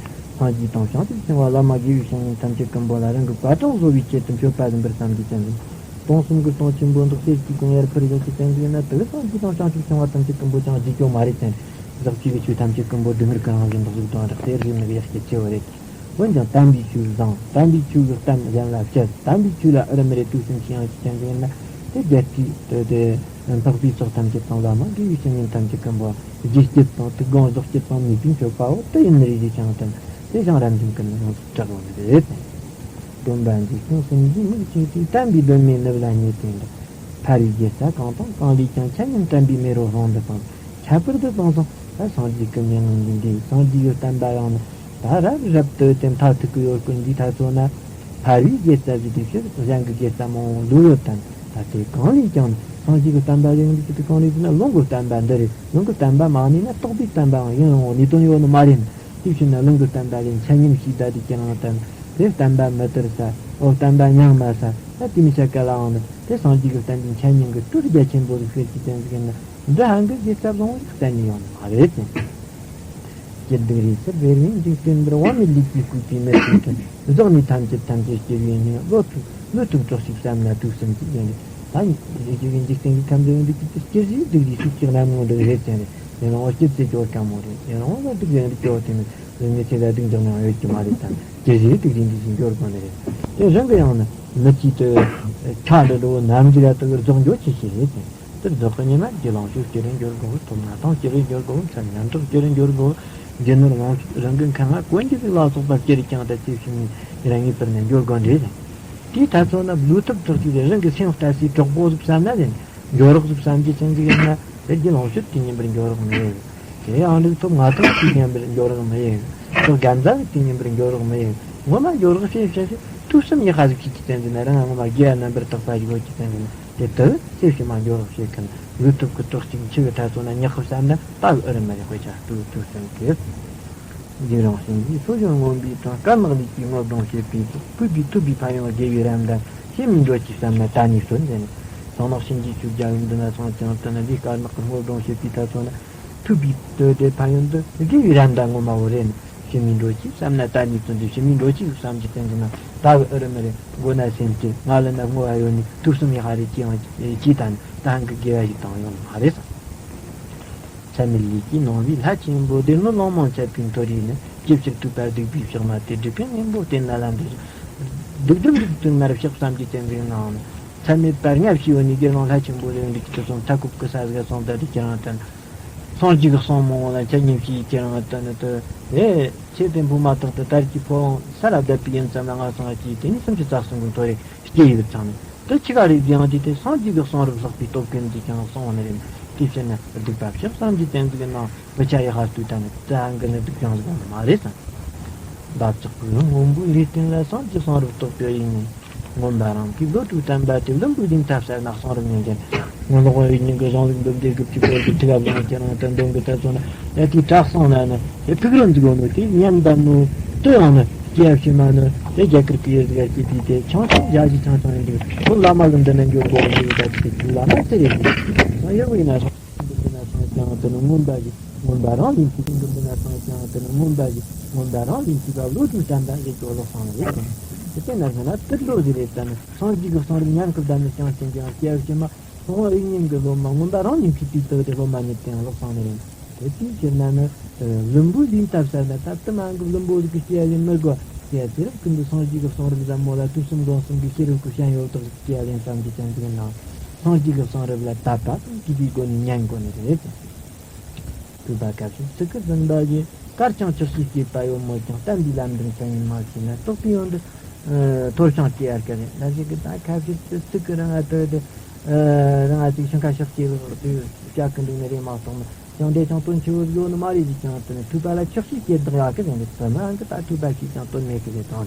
སངས་རྒྱས་དང་བྱང་ཆུབ་སེམས་དཔའ་བླ་མ་དགེ་བའི་བཤེས་གཉེན་ཐམས་ཅད་ཀུན་པོ་ལ་རང་གི་བཀའ་དྲིན་གསོ་བའི་ཆེད་དུ་མཆོད་པ་ཟིན་པར་བསམ་གྱིས་བསྟེན་ཟིན། སྟོང་གསུམ་གྱི་སྟོང་ཆེན་པོ་འདི་གསེར་གྱི་གོང་ཡར་འཕུར་བཞག་གི་བསྟན་ཟིན་ན་དེ་སངས་རྒྱས་དང་བྱང་ཆུབ་སེམས་དཔའ་ཐམས་ཅད་ཀུན་པོ་ཀྱང་བརྗེད་རྒྱུ་མ་རེད་ཅན། ཟག་བཅས་ཀྱི་ཆོས་ཐམས་ཅད་ཀུན་པོ་སྒྲིབ་མེར་ཀུན་རང་བཞིན་དུ་གཟུགས་དང་སྦྲགས་ཏེ་རིགས་ནི་ཡར་སྐྱེད་ཆེ་བ་རེད། འོན་ཀྱང་དམ་པའི་ཆོས་བཟང་། དམ་པའི་ཆོས་ཀྱི་གཏམ་གཞན་ལ་བཤད། དམ་པའི་ཆོས་ལ་ཨུ་རུ་མི་རེ་ཐུགས་སེམས་ཤེས་ཡང་ཅི་ཅན་ཟིན་ན་དེ་རྒྱལ་སྲས་དེ་དེ་འཕགས་པའི་ཚོགས་ཐམས་ཅད་དང་བླ་མ་དགེ་བའི་བཤེས་གཉེན་ཐམས་ཅད་ཀུན་པོ་རྗེས་བསྐྱེད་དང་ཐུགས་དགོངས་རྫོགས་བསྐྱེད་དང་ནུས་པའི་མཆོད་པའོ་དེ་ཡིན་ནི་རེ་ཞིག་ཀྱང་དམ་དེ་ཞིང་རབ་འབྱམས་ཀུན་ནས་ཡོངས་སུ་གྲགས་ཡོང་ནི་རེད། སྟོན་པ་འཇིག་རྟེན་སེམས་ཀྱི་མིག་ཆེ་སྟེ། བསྟན་པའི་སྒྲོན་མེ་ནུབ་ལ་ཉེ་དེ་འདྲ། ཕ་རིའི་དགེ་རྩ་གང་དང་གང་ལས་ཀྱང་། འཆད་ཉན་དྲན་པའི་མེ་རོ་ཧྲོང་དུ་སྤངས། ཁྱད་པར་དུ་དེང་སང་ད་སངས་རྒྱས་ཀྱི་མྱ་ངན་འདས་འདྲའི་སངས་རྒྱས་ཀྱི་བསྟན་པ་ཡང་ན་ད་རབ་རབ་ཏུ་དེ་མཐར་ཐུག་གི་ཡོད་ཀུན་འདིའི་ཐ་ཚོ་ན། ཕ་རིའི་དགེ་རྩ་བཞི་དེ་ཕྱིར་གཞན་གྱི་དགེ་རྩ་མང་བོ་ལུས་ཡོད་དམ། ད་དེ་གང་ལས་ཀྱང་སངས་རྒྱས་ཀྱི་བསྟན་པ་ལས་འདི་ཅི་དེ་གང་ལས་ཟེར་ན་ལུང་གི་བསྟན་པ་འདི་རེད། ལུང་གི་བསྟན་པ་མ་ནུས་ན་རྟོགས་པའི་བསྟན་པའང་ཡིན་རུང་ནུས་དོན་ཡོད་ནི་མ་རེད། དེ་ཕྱིར་ན་ལུང་གི་བསྟན་པ་ལས་འཆད་ཉན་ཞིག་བདའ་དེ་ཁྱེད་རང་དང་དེ་བསྟན་པ་མི་དར་ས་འོ་བསྟན་པ་ཉམས་མ་ས་ད་དེ་མི་བྱ་ག་ལའང་ནི་དེ་སངས་རྒྱས་ཀྱི་བསྟན་པའི་འཆད་ཉན་གྱི་སྲོལ་རྒྱ་ཆེན་པོ་ཞིག་ཤེས་ཀྱི་ཅན་ཟིག་ཡིན་ན་འདི་ཧང་གི་དགེ་རྩ་བཟང་བོ་ཞིག་གཏན་ནས་ཡོང་ནི་མ་རེད་ཅན། སྐྱིད་སྡུག་རེ་ཚར་བེར་བའི་འཇིག་རྟེན་འདིར། དབང་མེད་ལུས་ཀྱིས་བསྐུལ་བའི་མི་སྲིད་དོན། བཟང་ནི་ཐམས་ཅད་ཐམས་ཅད་སྐྱེ་བའི་གནས། བློ་ཐུབ་བློ་ཐུབ་གྲོགས་ཤིག་བསམ་ན་ཐུགས་སེམས་ཀྱི་ཡོན་ཏན། ད་ཡིན་ཞིག་གི་འཇིག་རྟེན་གྱི་ཁམས་འདི་འདི་ཀྱི་སྐྱེ་རིགས་སྡུག་རིགས་སུ་གཅིག་ལམ་ངོ་འདི་རེད་ཅན་རེད། ཡིན་རུང་སྐྱིད་ཚེ་སྐྱོ་དཀའ་མོ་རེད། ཡིན་རུང་ལ་སྡུག་ཡོན་རིགས་སྐྱོ་དེ་ནི་རིག་གནས་ཚེ་ལ་སྡུག་འཇགས་ནའང་ཡོད་ཀྱི་མ་རེད་དམ། སྐྱེ་རིགས་སྡུག་རིགས་འདི་ཞིག་འབྱོར་དགོས་ནི་རེད། དེ་རང་གི་ཡང་ནི་མི་གཅིག་ཏུ་ཆ་འདི་འགྲོ་ནམ་གྱི་ལ་དུ་རྫོགས་འགྱོ་ཆེ་ཤེས་རེད་ཅན། དེར་རྫོགས་ཀྱི་ཉི་མ་རྒྱུ་ལོངས་སྤྱོད་སྐྱེ་རིང་འགྱུར་དགོས། ཐོབ་ན་ཐང་སྐྱེ་རིང་འགྱུར་དགོས། མཚན་ཉམས་ཐག་སྐྱེ་རིང་འགྱུར་དགོས། རྒྱུ་ནོར་ལོངས་སྤྱོད་རང་གི་མཁན་ལ་གོན་རྒྱུ་ཟིག་ལ་སོགས་པ་སྐྱེ་རིང་ཀྱང་ད་ཅི་ཞིག་ནི་རང་ངེས་པར་ནས་འགྱུར་དགོས་འདྲ་ཟིན། དེའི་ཐ་ཚོ་ན་བློ་ཐུབ་དྲག་ཅིག་རང་གི་སེམས་ལྟ་སའི་གྲོགས་པོ་ཟིག་བསམ་ན་ཟིན། འགྱུར་རོགས་ཟིག་བསམ་རྒྱུ་ཅན་ཟིག་ཡིན་ན་དེ་རྒྱུ་ལོངས་སྤྱོད་དེ་ཉིན་པར་འགྱུར་རོགས་མི་ཡོང་། དེ་ཡང་རིགས་ཐོབ་ང་ཐོབ་དེ་ཉིན་པར་འགྱུར་རོགས་མི་ཡོང་། ཐོབ་རྒན་ཟ་དེ་ཉིན་པར་འགྱུར་རོགས་མི་ཡོང་། ངོ་མ་འགྱུར་རོགས་བྱེད་བྱེད་ཐུགས་སེམས་ཉི་ཤ་ཟིག་ཅིག་གི་ཅན་ཟིན་ན་རང་ངོ་མ་དགེ་བ་རྣམ་པར་དག་པ་ཞིག་ཡོད་ཀྱི་ཅན་ཟིན་ན། དེ་དག་ཚེ་ཕྱི་མ་འགྱུར་བ་བྱེད་མཁན་ལུས་ཐུབ་ཀྱི་གྲོགས་ཤིག་འཆི་བའི་ཐ་ཚོ་ན་ཉག་གི་བསམ་ན་ད་ཨུ་རུ་མ་རེ་དཔེ་ཆ་ལྟོས་ཐུབ་སེམས་ཀྱི། འཇིགས་རུང་སེམས་ཀྱི་སོ་སྦྱོང་མངོན་པའི་དང་། དཀར་ནག་ལུས་ཀྱི་ངོ་གདོང་བྱེད་པའི་ཚོགས། ཕུད་པའི་ཐུབ་པའི་ཕན་ཡོན་དགེ་བའི་རམ་འདམ། ཞེ་མི་འགྲོ་ཅིག་བསམ་ན་ད་ནས་གསོན་ཟེར་ནས། ཚངས་ནག་ཤིང་གི་ཆུ་རྒྱ་ཡུམ་འདི་ན་ཚང་ཅང་དུ་ན་འདི་དཀར་ནག་གི་ངོ་གདོང་བྱེད་པའི་ཐ་ཚོ་ན། ཐུབ་པའི་དོ་དེ་ཕན་ཡོན་དུ་དགེ་བའི་རམ་འདམ་ངོ་མ་བོ་རེད་ནས། ཞེ་མི་འགྲོ་ཅིག་བསམ་ན་ད་ནས་གསོན་ཟེར། ཞེ་མི་འགྲོ་ཅིག་བསམ་གྱི་བསྟན་གྱི་ན་ད་ཨུ་རུ་མི་རེ་མགོ་ན་སེམས་ཀྱི་ང་ལ་ན་བསྔོ་བ་ཡོད་ནས་ཐུགས་སེམས་ཡག་རེ་ཅི་ཡང་ཅི་དང་ད་ཧང་གི་དགེ་བ་ཞིག་བཏང་ཡོང་མ་རེད་བསམ། ཚད་མེད་ལས་ཀྱི་ནང་བའི་ལྷ་ཆེན་པོ་དེ་ནི་ལོང་མང་ཆད་པའི་མཐོ་རིས་ནི། ཇི་ཕྱིར་ཐུབ་པ་སྡིག་པའི་ཕྱག་མ་སྟེ། སྒྲིབ་པའི་གཉེན་པོ་བསྟེན་ན་ལ་འདི། སྡིག་སྒྲིབ་སྡིག་ཏུ་མར་བཤགས་བསམ་གྱི་བསྟན་འཛིན་ནའང་ནི། ཚད་མེད་པར་ངལ་ཞིག་ཡོད་ནས་དགེ་སློང་ལྷ་ཆེན་པོ་ལས་འདི་ཀྱི་དུ་སོང་ཐ་ཁུབ་ཀྱི་ས་ཟིག་སོང་ད་དེ་ཁྱེད་རང་དང་། སངས་རྒྱས་ཀྱི་གསུང་མང་བོ་ལ་འཆད་ཉན་ཞིག་ཁྱེད་རང་དང་ནི་དུ། ཨེ། ཁྱེད་དེ་འཕོ་མ་ཐག་ཏུ་དར་གྱི་ཕོ་བོང་ས་ལ་བརྡབས་པའི་ཡུན་ཙམ་ལ་ང་སོང་བ་ཅིག་དེ་ནི་སུམ་ཅུ་རྩ་གསུམ་གྱི་མཐོ་རིས་སྐྱེ་ཡི་བུ་ཚང་ནི། དེ་ཆི་ག་རེ་བཟང་དེ་དེ་སངས་རྒྱས་ཀྱི་གསུང་རབ་ལྷག་པའི་སྟོབས་ཀུན་གྱིས་ཀྱང་གསུང་བ་ནི་རེད། དེ་ཕྱིར་ན་སྡིག་པ་བཤགས་བསམ་གྱིས་བསྟན་ཟིག་གི་ནང་བུ་ཆ་ཡི་ཧ་སྟོད་ད་ནི་དེ་ཧང་གི་ནི་སྡིག་ཀྱང་ཟིག་ནི་མ་རེད་དང་། འདབ་ཆགས་ཀྱི་སྔོན་པོའི་ལུས་རྟེན་ལ་སངས་རྒྱས་གསུང་རབ་རྟོགས་པའི་ཡིན་ནི། མངོན་པ་རང་གིས་བློ་གྲོས་བརྟན་པ་དེ་བླུན་པོའི་གདེང་ཐབས་གསལ་ན་གསུང་རབ་ཉན་ཅན། ངོ་ལོག་པའི་སྙིང་གི་གཞུང་ལུགས་འདུལ་བའི་དགུ་བཅུ་གོ་དགུ་ཐིག་ལ་བཟང་ཁྱེད་རང་དུ་འདོན་གི་ད་སོང་ན་ཡ་དེའི་དྲག་སོང་ན་ནི་དེ་ཕུག་རོན་འཛུགས་ཡོང་ནོ་དེ་ཉམས་དམ་ནོ་དེ་ཡང་ནི་སྐྱེ་བ་ཕྱི་མ་ནི་དེ་རྒྱ་གར་གྱི་ཡུལ་ཟིག་སྐྱེས་པའི་དེ་ཆང་ཆང་བཞག་གི་ཆང་ཆང་ཡིན་འདུག་ཁོ་བླ་མ་གི་འདི་ན་འགྱོ་དགོས་འདུག་ད་དེ་བླ་མ་དེ་རེད་འདུག་ཡོད་པ་ཡིན་ན་སོང་འདི་ན་སོང་ཀྱང་དེ་ནི་མངོན་པ་ཞིག་མངོན་པ་རང་ལས་མཆིས་པའི་འབྲུམ་བུ་ན་ཚང་ཀྱང་དེ་ནི་མངོན་པ་ཞིག་མངོན་པ་རང་ལས་མཆིས་པ་བློ་གྲོས་བསྟན་པ་ཞིག་གི་བློ་བཟང་རེད། དེ་ལྟས་ན་ཟེར་ན་དུད་འགྲོ་ཞིག་རེད་དམ། སངས་རྒྱས་ཀྱི་གསུང་རབ་ཉན་སྐུར་བསྡད་ནས་ཀྱང་ཅན་ཅང་སྐྱེ་བ་ཕྱི་མ་སོང་བ་ཡིན་ཉིན་གྱི་སློབ་མ་མངོན་པ་རང་ལས་མཆིས་པའི་དུ་དེ་སློབ་མ་ཉིད་དེ་ཡང་བློ་བཟང་ནི་རེད། དེ་དུས་ཕྱིར་ན་ནི་བླུན་པོའི་ལས་ཐབས་ཟེར་ན་ད་དུ་མ་གི་བླུན་པོ་ཞིག་གི་སྐྱེ་བ་ལེན་མི་དགོས་ཟེར་ཡ་དེ་རིང་ཀུན་ཏུ་སངས་རྒྱས་ཀྱི་གསུང་རབ་ཟབ་མོ་ལ་དུས་གསུམ་སྒོམ་གསུམ་གྱི་ཤེས་རབ་ཀྱི་ཤན་ཡོད་དག་ཅིག་སྐྱེ་བ་ལེན་ཙམ་གྱི་ཅན་ཟིག་ཡིན་ནའང་སངས་རྒྱས་ཀྱི་གསུང་རབ་ལ་དད་པ་དང་གུས་པའི་སྒོ་ནས་ཉན་དགོས་ནི་རེད། ཐོས་པ་སྐབས་སུ་ཚིག་གི་འཛིན་པ་ཡིས། གར་ཀྱང་ཆོག་ཤེས་སྐྱེས་པ་ཡོད་མོད་ཀྱང་། བསྟན་པའི་ལམ་འདིར་མཚན་ཉིད་མ་ཤེས་ན། རྟོགས་པའི་ཡོན་ཏན་ཐོར་ཞིང་སྐྱེ་ཡར་སྐད་རེད། ད་ཅིག་གི་ད་ཁ་ཕྱིར་དུ་ཚིག་གི་རིང་ང་དུ་དེ་རིང་ང་ཅིག་ཤིང་ཁ་ཤོག་སྐྱེས་ལོག་དུ་སྐྱ་ཀི་འདུག་ནི་རེད་མ་གཏོགས་མི་ཅང་འདྲེ་ཅང་དོན་ཆེ་བོ་ཡོད་ནི་མ་རེད་ཅིག་ཀྱང་དུ་ནི་ཐོས་པ་ལ་ཆོག་ཤེས་སྐྱེས་བདག་ཡག་གི་རེད། འདི་དུ་ནང་གི་ད་ཐོས་པ་ཤེས་ཀྱང་དོན་མེད་གི་རེད་དང་།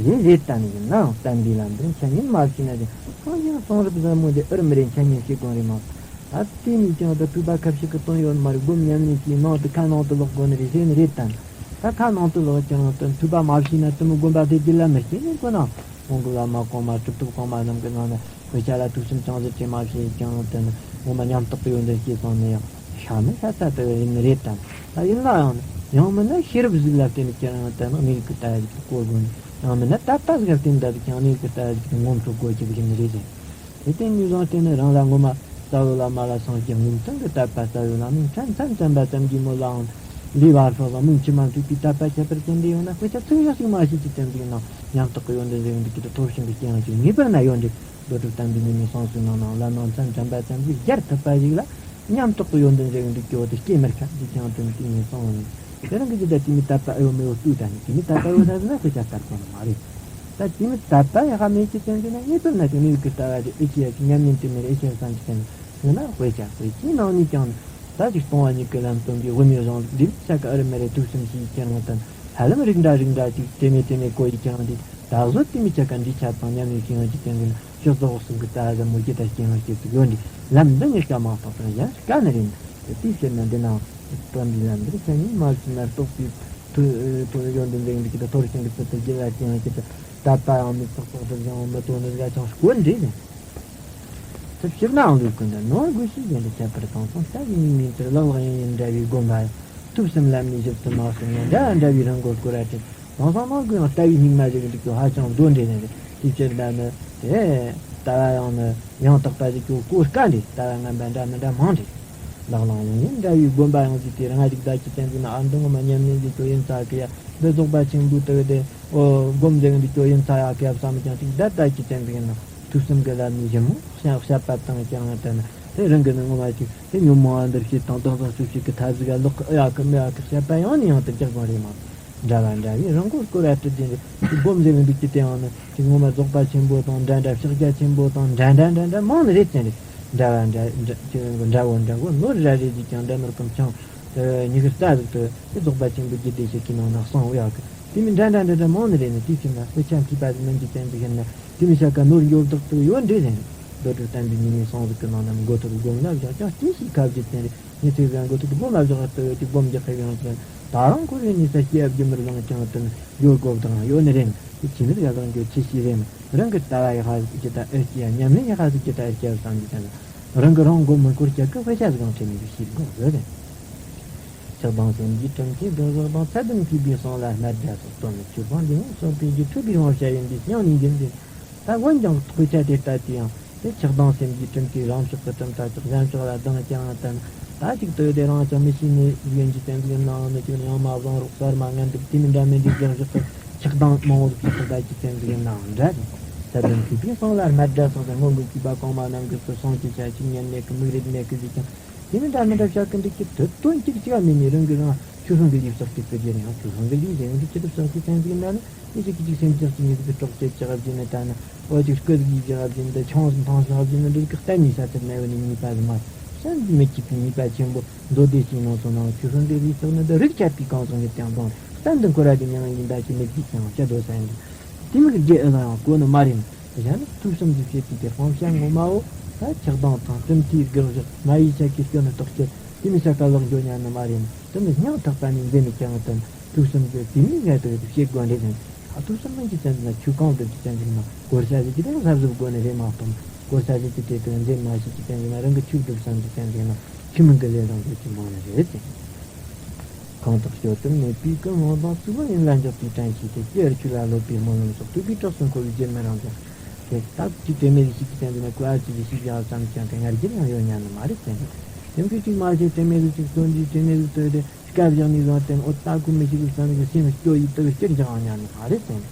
རེད་རེད་ད་ནི་ཡིན་ནའང་བསྟན་པའི་ལམ་འདིར་མཚན་ཉིད་མ་ཤེས་ན་ཅང་སངས་རྒྱས་གསུང་རབ་ཟབ་མོ་འདི་ཨུར་མི་རེད། མཚན་ཉིད་ཤེས་དགོས་རེད་མ། ད་དེ་ནས་ཀྱང་ད་ཐོས་པ་ཁ་ཕྱིར་གི་དོན་ཡོད་མ་རེད། སྒོམ་ཉམས་ལེན་གྱི་ནང་དུ་ཁ་ནང་དུ་ལོག་དགོས་ནི་རེད་ཟེར་ནི་རེད་དམ། ད་ཁ་ནང་དུ་ལོག་ཀྱང་ད་ཐོས་པ་མ་བྱས་ན་དེ་མོ་དགོན་པ་དེ་དེ་ལ་མི་སྐྱེ་ནི་དགོས་ན། ཁོང་གི་བླ་མ་གོང་མ་གྲུབ་ཐོབ་གོང་མ་རྣམས་ཀྱི་ནང་ན་དཔེ་ཆ་ལ་ཐུགས་སེམས་ཅང་ཟེར་གྱི་མ་བྱས་ཀྱང་དེ་ནི་ངོ་མ་ཉམས་རྟོགས་ཀྱི་ཡོན་ཏན་སྐྱེས་སོང་ནི་ཡང་ཤ་མི་ཤ་ཚ་དེ་ཡིན་ནི་རེད་དམ། ད་ཡིན་ན་ཡང་ནི་ཡང་མིན་ན་ཤེས་རབ་གཟུགས་ལ་བརྟེན་ནས་ཀྱང་དེ་ནི་གནས་ལུགས་ཀྱི་ལྟ་བ་ཞིག་ཏུ་གོ་དགོས་ནི། ཡང་མིན་ན་དད་པ་ཟིག་ལ་བརྟེན་ད་ཀྱང་གནས་ལུགས་ཀྱི་ལྟ་བ་ཞིག་ཏུ་ངོམ་སྤྲོད་དགོས་ཀྱི་ཡིན་ནི་རེད་ཟེར། དེ་ལྟས་ནས་བཟུང་སྟེ་ནི་རང་ལ་ངོ་མ་རྩ་བའི་བླ་མ་ལ་སངས་རྒྱས་ངོམ་ཐང་གི་དད་པ་རྩ་བའི་བླ་མའི་མཚན་མཚན་ཙམ་པ་ཙམ་གྱིས་མོ་ལའང་ལུས་པ་སོགས་ལ་མིག་མཆི་མ་འཁྲུད་པའི་དད་པ་ཁྱད་པར་ཅན་དེ་ཡོད་ན་དཔེ་ཆ་ཚིག་ཡག་ཞིག་མ་ཤེས་ཀྱི་དོན་ཟིག་ནང་ཉམས་རྟོགས་ཀྱི་ཡོན་ཏན་ཟེར་བའི་འདུག་ཀྱི་དུ་ཐོར་ཞིང་གི་རྐྱེན་ཅིག་ངེས་པར་ན་ཡོད་འདྲི། རྡོ་གྲུབ་བསྟན་པའི་ཉི་མའི་གསུང་གསུམ་ནང་ན་བླ་མའི་མཚན་ཙམ་པ་ཙམ་གྱིས་སྦྱར་ཐུབ་པ་ཞིག་ལ་ཉམས་རྟོགས་ཀྱི་ཡོན་ཏན་ཟེར་བའི་འདུག་ཀྱི་འོ་དེ་སྐྱེ་མི་ཁ་འདི་ཀྱང་དོན་དེ་ངས་གསུངས་ནས་དེ་རང་གི་ཇི་ལྟར་དེ་མི་དད་པ་ཨེ་ཡོད་མེད་ཡོད་ལྟོས་ད་ནི་དེ་མི་དད་པ་ཡོད་ད་ཟེར་ན་དཔེ་ཆ་ལྟར་གོ་ནི་མ་རེད། ད་དེ་མི་དད་པ་ཡག་མེད་ཀྱི་དོན་དེ་ན་ངེས་པར་ན་དེ་ངེས་ཀྱི་ལྟ་བ་དེ་ཨེ་ཤེས་ཡ་ཀྱི་ཉམས་ཉིན་དེ་མེད་ཨེ་ཤེས་བསམ་གྱི་དོན་དེ་ན་དཔེ་ཆ་དཔེ་ཅིའི་ནང་ནས་ཀྱང་ད་ཅིག་སྟོང་བ་ཉིད་ཀྱི་ལམ་སྟོན་པའི་དབུ་མའི་གཞུང་འདི་ཆ་ག་ཨ་རི་མི་རེ་ཐུགས་སེམས་ཤིག་ཀྱང་དང་ཧ་ལམ་རིགས་འདྲ་རིགས་འདྲ་ཅིག་དེ་མེད་དེ་མེད་གོ་ཡི་ཀྱང་འདི་ད་གཟོད་དེ་མི་ཆ་ག་འདི་ཆ་དང་ཉམས་ཉིན་ཀྱང་ཅི་དོན་དེ་ན་ཤོག་རྫོགས་གསུམ་གྱི་ལྟ་བ་ཟབ་མོ་ཇི་ལྟར་ཀྱང་སྐྱེ་ཐུབ་ཡོད་འདི་ལམ་འདི་ཉིད་ཀ་མ་གཏོགས་པར་གཞན་དཀའ་ནི་རེད། དེ་ཕྱིར་ན་འདི་ནང་དོན་འདི་ལ་འདིར་ཆ་ཉིད་མ་བྱས་ན་རྟོགས་པའི་ཐུ་ཐུ་ཡོན་ཏན་འདི་འདི་ཀྱི་ཐོར་ཞིང་གི་ཚུལ་དུ་རྒྱལ་བ་ཅན་གྱི་དད་པ་ཡང་མི་ཚོགས་ཚོགས་སུ་བཞེངས་མི་དོན་ནི་ར་ཅང་སྐོར་འདྲེས་ནས། ཚུལ་ཕྱིར་ནའང་ལུས་ཀུན་ཏུ་ནོར་དགོས་ཤེས་གཞན་དུ་ཁྱད་པར་དང་སོང་ལྟ་བའི་ཉིན་མིན་ཚུལ་ལག་ལག་ཡིན་ཡིན་འདྲ་བའི་སྒོམ་པ་ཡང་ཐུགས་སེམས་ལམ་ནས་ཞིབ་ཏུ་མ་སོང་ན་འདྲ་འདྲ་བའི་རང་མགོ་སྐོར་ར་ཅིག་དེང་སང་མང་གི་ཡང་ལྟ་བའི་སྙིགས་མ་ཞིག་འདུག་ཀྱང་ཧ་ཅང་མདོ་འདྲེས་ནས་རེད། དེ་ཕྱིར་ན་ནི་དེ་ལྟ་བ་ཡང་ནི་ཡང་དག་པ་ཞིག་ཀྱང་གོ་དཀའ་འདྲེས། ལྟ་བ་ངན་པ་འདྲ་མི་འདྲ་མང་འདྲེས། ལག་ལང་ཡིན་ཡིན་འདྲ་བའི་དགོན་པ་ཡང་ཟིག་དེ་རང་ཞིག་བདག་གི་བསྟན་འཛིན་ཨ་འདི་ངོ་མ་ཉམས་ལེན་ཞིག་ཀྱང་ཡིན་ས་གི་ཡ་འདི་རྫོགས་པ་ཆེན་པོའི་ལྟ་བ་དེ་ཨོ་སྒོམ་འདི་འདི་ཀྱང་ཡིན་ས་ཡ་གི་ཡ་བསམ་ཀྱང་ཅིག་བདག་བདག་གི་བསྟན་འཛིན་ན་ཐུགས་སེམས་ཀྱི་ལམ་ནས་ཞིབ་མོ་བཤད་བཤད་པ་དང་ཀྱང་དེ་ནི་དེ་རང་གི་ནི་ངོ་མ་ཅིག་དེ་ཉོན་མོངས་འདུ་ཤེས་དང་དག་ས་སུ་ཞིག་གི་ཐབས་ཟིག་ལོག་གི་ཨེ་ཡ་གི་མི་ཡ་གི་བཤད་པ་ཡང་ནས་ཡང་དུ་རྒྱག་དགོས་རེད་མ། འདྲ་བ་འདྲ་བའི་རང་མགོ་སྐོར་ར་སྤྲུལ་ཏེ་འདི་སྒོམ་ཟེར་བའི་འདུག་ཀྱི་དེའང་ནི་ཅིག་ངོ་མ་རྫོགས་པ་ཆེན་པོ་དང་འདྲ་འདྲ་ཕྱག་རྒྱ་ཆེན་པོ་དང་འདྲ་འདྲ་འདྲ་འདྲ་མང་ནི་རེད་ཟེར་རེད། འདྲ་བ་འདྲ་འདྲ་ཅིག་འདྲ་བོ་འདྲ་བོ་ནོར་ར་རེ་ཅིག་ཀྱང་འདྲ་ནོར་གམ་ཆང་ཉི་ཤུ་རྩ་ཟིག་ཏུ་དེ་རྫོགས་པ་ཆེན་པོ་རྒྱུད་སྡེ་ཞིག་གི་ནང་ན་གསང་བ་ཡག་གི་དེ་མི་འདྲ་འདྲ་འདྲ་འདྲ་མང་ནི་རེད་ནི་དེ་ཕྱིར་ན་དཔེ་ཆ་མཁས་པ་ཟིག་མིན་གྱི་བསྟན་ཟིག་ཡིན་ན་དེ་མི་ཤ་ཀ་ནོར་འགྱོ་བདག་ཏུ་ཡོད་འདྲེ་ཟེར་རེད། རྡོ་གྲུབ་བསྟན་པའི་ཉི་མའི་གསང་ཟིག་གི་ནང་ན་མགོ་ཐོག་སྒོམ་ལ་བཞག་ཀྱང་སྐྱེ་ཤི་ཁ་བརྒྱུད་ཟེར་རེད། ཉི་ཚེ་བའི་མགོ་ཐོག་སྒོམ་ལ་བཞག་ཏུ་ཡོད་ཀྱི་སྒོམ་གྱི་ཁ་ཡོང་ཅན། ད་རང་ཁོ་རའི་ནི་ས་སྐྱེ་བ་རྒྱུ་མར་ལངས་ཀྱང་དུ་ཡོད་དགོས་དང་ཡོད་ནི་རེད། དེ་ཁྱིམ་མི་དགའ་དང་རྒྱུ་ཆེ་ཤི་རེད། རང་གི་ལྟ་བ་ཡག་ཟིག་ཅི་ལྟ་ཨེ་སྐྱེ་ཡ་ཉམས་ལེན་ཡག་ཟིག་ཅི་ལྟ་ཨེ་སྐྱེ་བསམ་གྱི་ཅན། རང་གི་རང་མགོ་མི་འཁོར་སྐྱ་གི་དཔེ་ཆ་ཟིག་གང་ཁྲིད་མི་འདུག་ཤེས་དགོས་ཟེར་རེད། ཆགས་སྡང་སེམས་ཀྱི་ཁྲིམས་ཀྱིས་སྒྲིབ་བཞག་དང་། ཚད་ལྡན་མཁས་པའི་གསུང་ལ་སྨད་དགྲ་སོགས། དོན་ནི་ཆོས་སྤངས་འདི་ཡང་གསོད་པའི་རྒྱུ། འཁྲུལ་པའི་དབང་བྱ་ཡིན་པས་སྙིང་ནས་འགྱུར་འདི། ད་འོན་ཀྱང་དཔེ་ཆ་དེ་ལྟ་དུས་ཡང་དེ་ཆགས་སྡང་སེམས་ཀྱི་ཁྲིམས་ཀྱིས་རང་ཕྱོགས་ཀྱི་ཁྲིམས་ལྟ་ཅོག་གཞན་ཕྱོགས་ལ་སྡང་ཀྱང་དན། ད་ཅིག་ཏུ་དེ་རང་ཅང་མི་ཤེས་ནི་ཡོན་གྱི་བསྟན་འཛིན་ནའང་ནི་ཅིག་ཡང་མ་བཟང་རོགས་གསར་མ་ངན་འདུག་དེ་མི་འདྲ་མི་འདུག་རྒྱག་བཞག་གི་ཆགས་སྡང་མང་བོ་ཟིག་ཆགས་ད་ཀྱི་བསྟན་འཛིན་ནའང་འདྲ་ཅིག་ད་དོན་མཁས་པའི་གསུང་ལ་སྨད་དགྲ་སོགས་ཀྱི་སྔོན་གྱི་བརྒྱུད་པ་གོང་མ་རྣམས་ཀྱི་སྲོལ་སྲུང་གི་བྱ་ཆིག་ཉན་མེད་གི་མིག་རིལ་མེད་གི་ཟིག་ཀྱང་དེ་མི་འདྲ་མི་འདྲ་བྱ་གི་འདུག་ཀྱི་དུ་དོན་གཅིག་གཅིག་མིན་ནི་རང་གི་རང་ཆོས་སྲུང་གི་ལུགས་སོགས་ཀྱི་ཕུལ་རྒྱུ་ནི་ཡང་ཆོས་སྲུང་གི་ལུགས་ཟེར་ཡོང་གི་ཅི་ཐུབ་སོགས་ཀྱི་བསྟན་འཛིན་ན་ནི། ཡེ་ཤེས་ཀྱི་ཅིག་སེམས་ཅན་གྱི་ཉེས་པའི་གྲོགས་བྱེད་ཀྱི་ཨ་བཞིན་ནི་ད་ནི་འོ་ཅིག་སྐུ་གཟུགས་ཀྱི་ཨ་བཞིན་དུ་ཆང་སུ་ཐང་སུ་ཨ་བཞིན་ནི་འདི་གི་གཏན་ནས་ས་ཚད་མེད་པ་ནི་ཉེས་པ་ཟི་མ་བསམ་གྱིས་མི་ཁྱབ་པའི་ཉེས་པ་ཆེན་པོ་མདོ་སྡེ་ཞིག་ནང་སོང་ནའང་ཆོས་སྲུང་གི་རིགས་སོགས་ནི་འདི་རིགས་ཁྱབ་པའི་གང་སོང་གི་སྟེང་དང་གཏན་དུ་འཁོར་བ་གི་མྱང་ཡིན་ད་ཀྱི་མི་གཅིག་ཀྱང་བཤད་དོ་ས་ཡིན་གྱི་དེ་མི་གི་རྒྱུ་ཨེ་ལ་ཡང་གོ་ནི་མ་རེད། གཞན་ནི་ཐུགས་བསམ་གྱིས་བྱེད་པའི་དེ་སྤང་བྱ་ངོ་མའོ། ད་ཆགས་སྡང་དང་གཏི་མུག་དགག་བཞག་མ་ཡི་ཆ་གི་སྐྱོན་ནི་རྟོགས་ཆེད་དེ་མི་ཆ་ག་ལོག་འགྱོ་ཉན་ནི་མ་རེད། དེ་ནི་སྙིང་ཐག་པ་ནས་འཛེམ་མི་ཀྱང་དང་ཐུགས་བསམ་གྱིས་དེ་ནི་ངས་དེ་བྱེད་དགོས་འདྲ་ཟིན། ད་ཐུགས་བསམ་མིན་གྱི་ཅན་ཟིན་ན་ཆོས་གང་བསྒྲུབ་ཀྱི་ཅན་ཟིན་ན་གོར་ས་ཞིག་གི་དེ་གཟབ་གཟབ་དགོས་ནི་རེད་མ་གཏོགས་གོར་ས་ཞིག་གི་དེ་དོན་འཛེམ་མ་ཞིག་གི་ཅན་ཟིན་ན་རང་གི་ཆོས་སྒྲུབ་བསམ་གྱི་ཅན་ཟིན་ན་ཆོས་མིན་གྱི་ལས་དང་འགྱོ་གྱི་མང་ནི་རེད་ཟིན། གང་དག་སྤྱོད་དུ་མེད་པའི་ཀུན་སློང་དང་། ཚིག་པོ་ཡིན་ལ་འཇོག་པའི་དྲན་ཤེས་ཏེ། ཅི་ཡར་ཆོས་ལ་སློབ་པའི་སྨོན་ལམ་སོགས། ཐོས་པའི་གྲོགས་སུ་འཁོར་བའི་རྒྱུ་མི་རང་ཀྱང་། དེ་སྟབས་ཀྱིས་དྲན་མེད་ཀྱི་ཤེས་ཀྱི་ཅན་དེ་ན་གོ་ཨ་ཅི་ལས་ཤེས་ཀྱང་བསམ་ཀྱང་དེ་ང་རྒྱལ་ཡང་ཡོད་ཉན་ནི་མ་རེད་ཟེར་ནས། སེམས་ཀྱི་གཅིག་མ་བྱས་དྲན་མེད་ཀྱི་གཅིག་བརྩོན་གྱིས་དྲན་མེད་ཀྱི་ལྟོས་ཏེ། སྐབས་བཞག་ནས་བཟུང་སྟེ་འོ་ད་ཀུན་མི་ཤེས་ཀྱི་བསམ་གྱི་སེམས་སྐྱོ་ཡི་ལྟོས་སྐྱིར་ཀྱང་ཉན་ནི་མ་རེད་ཟེར་ནས།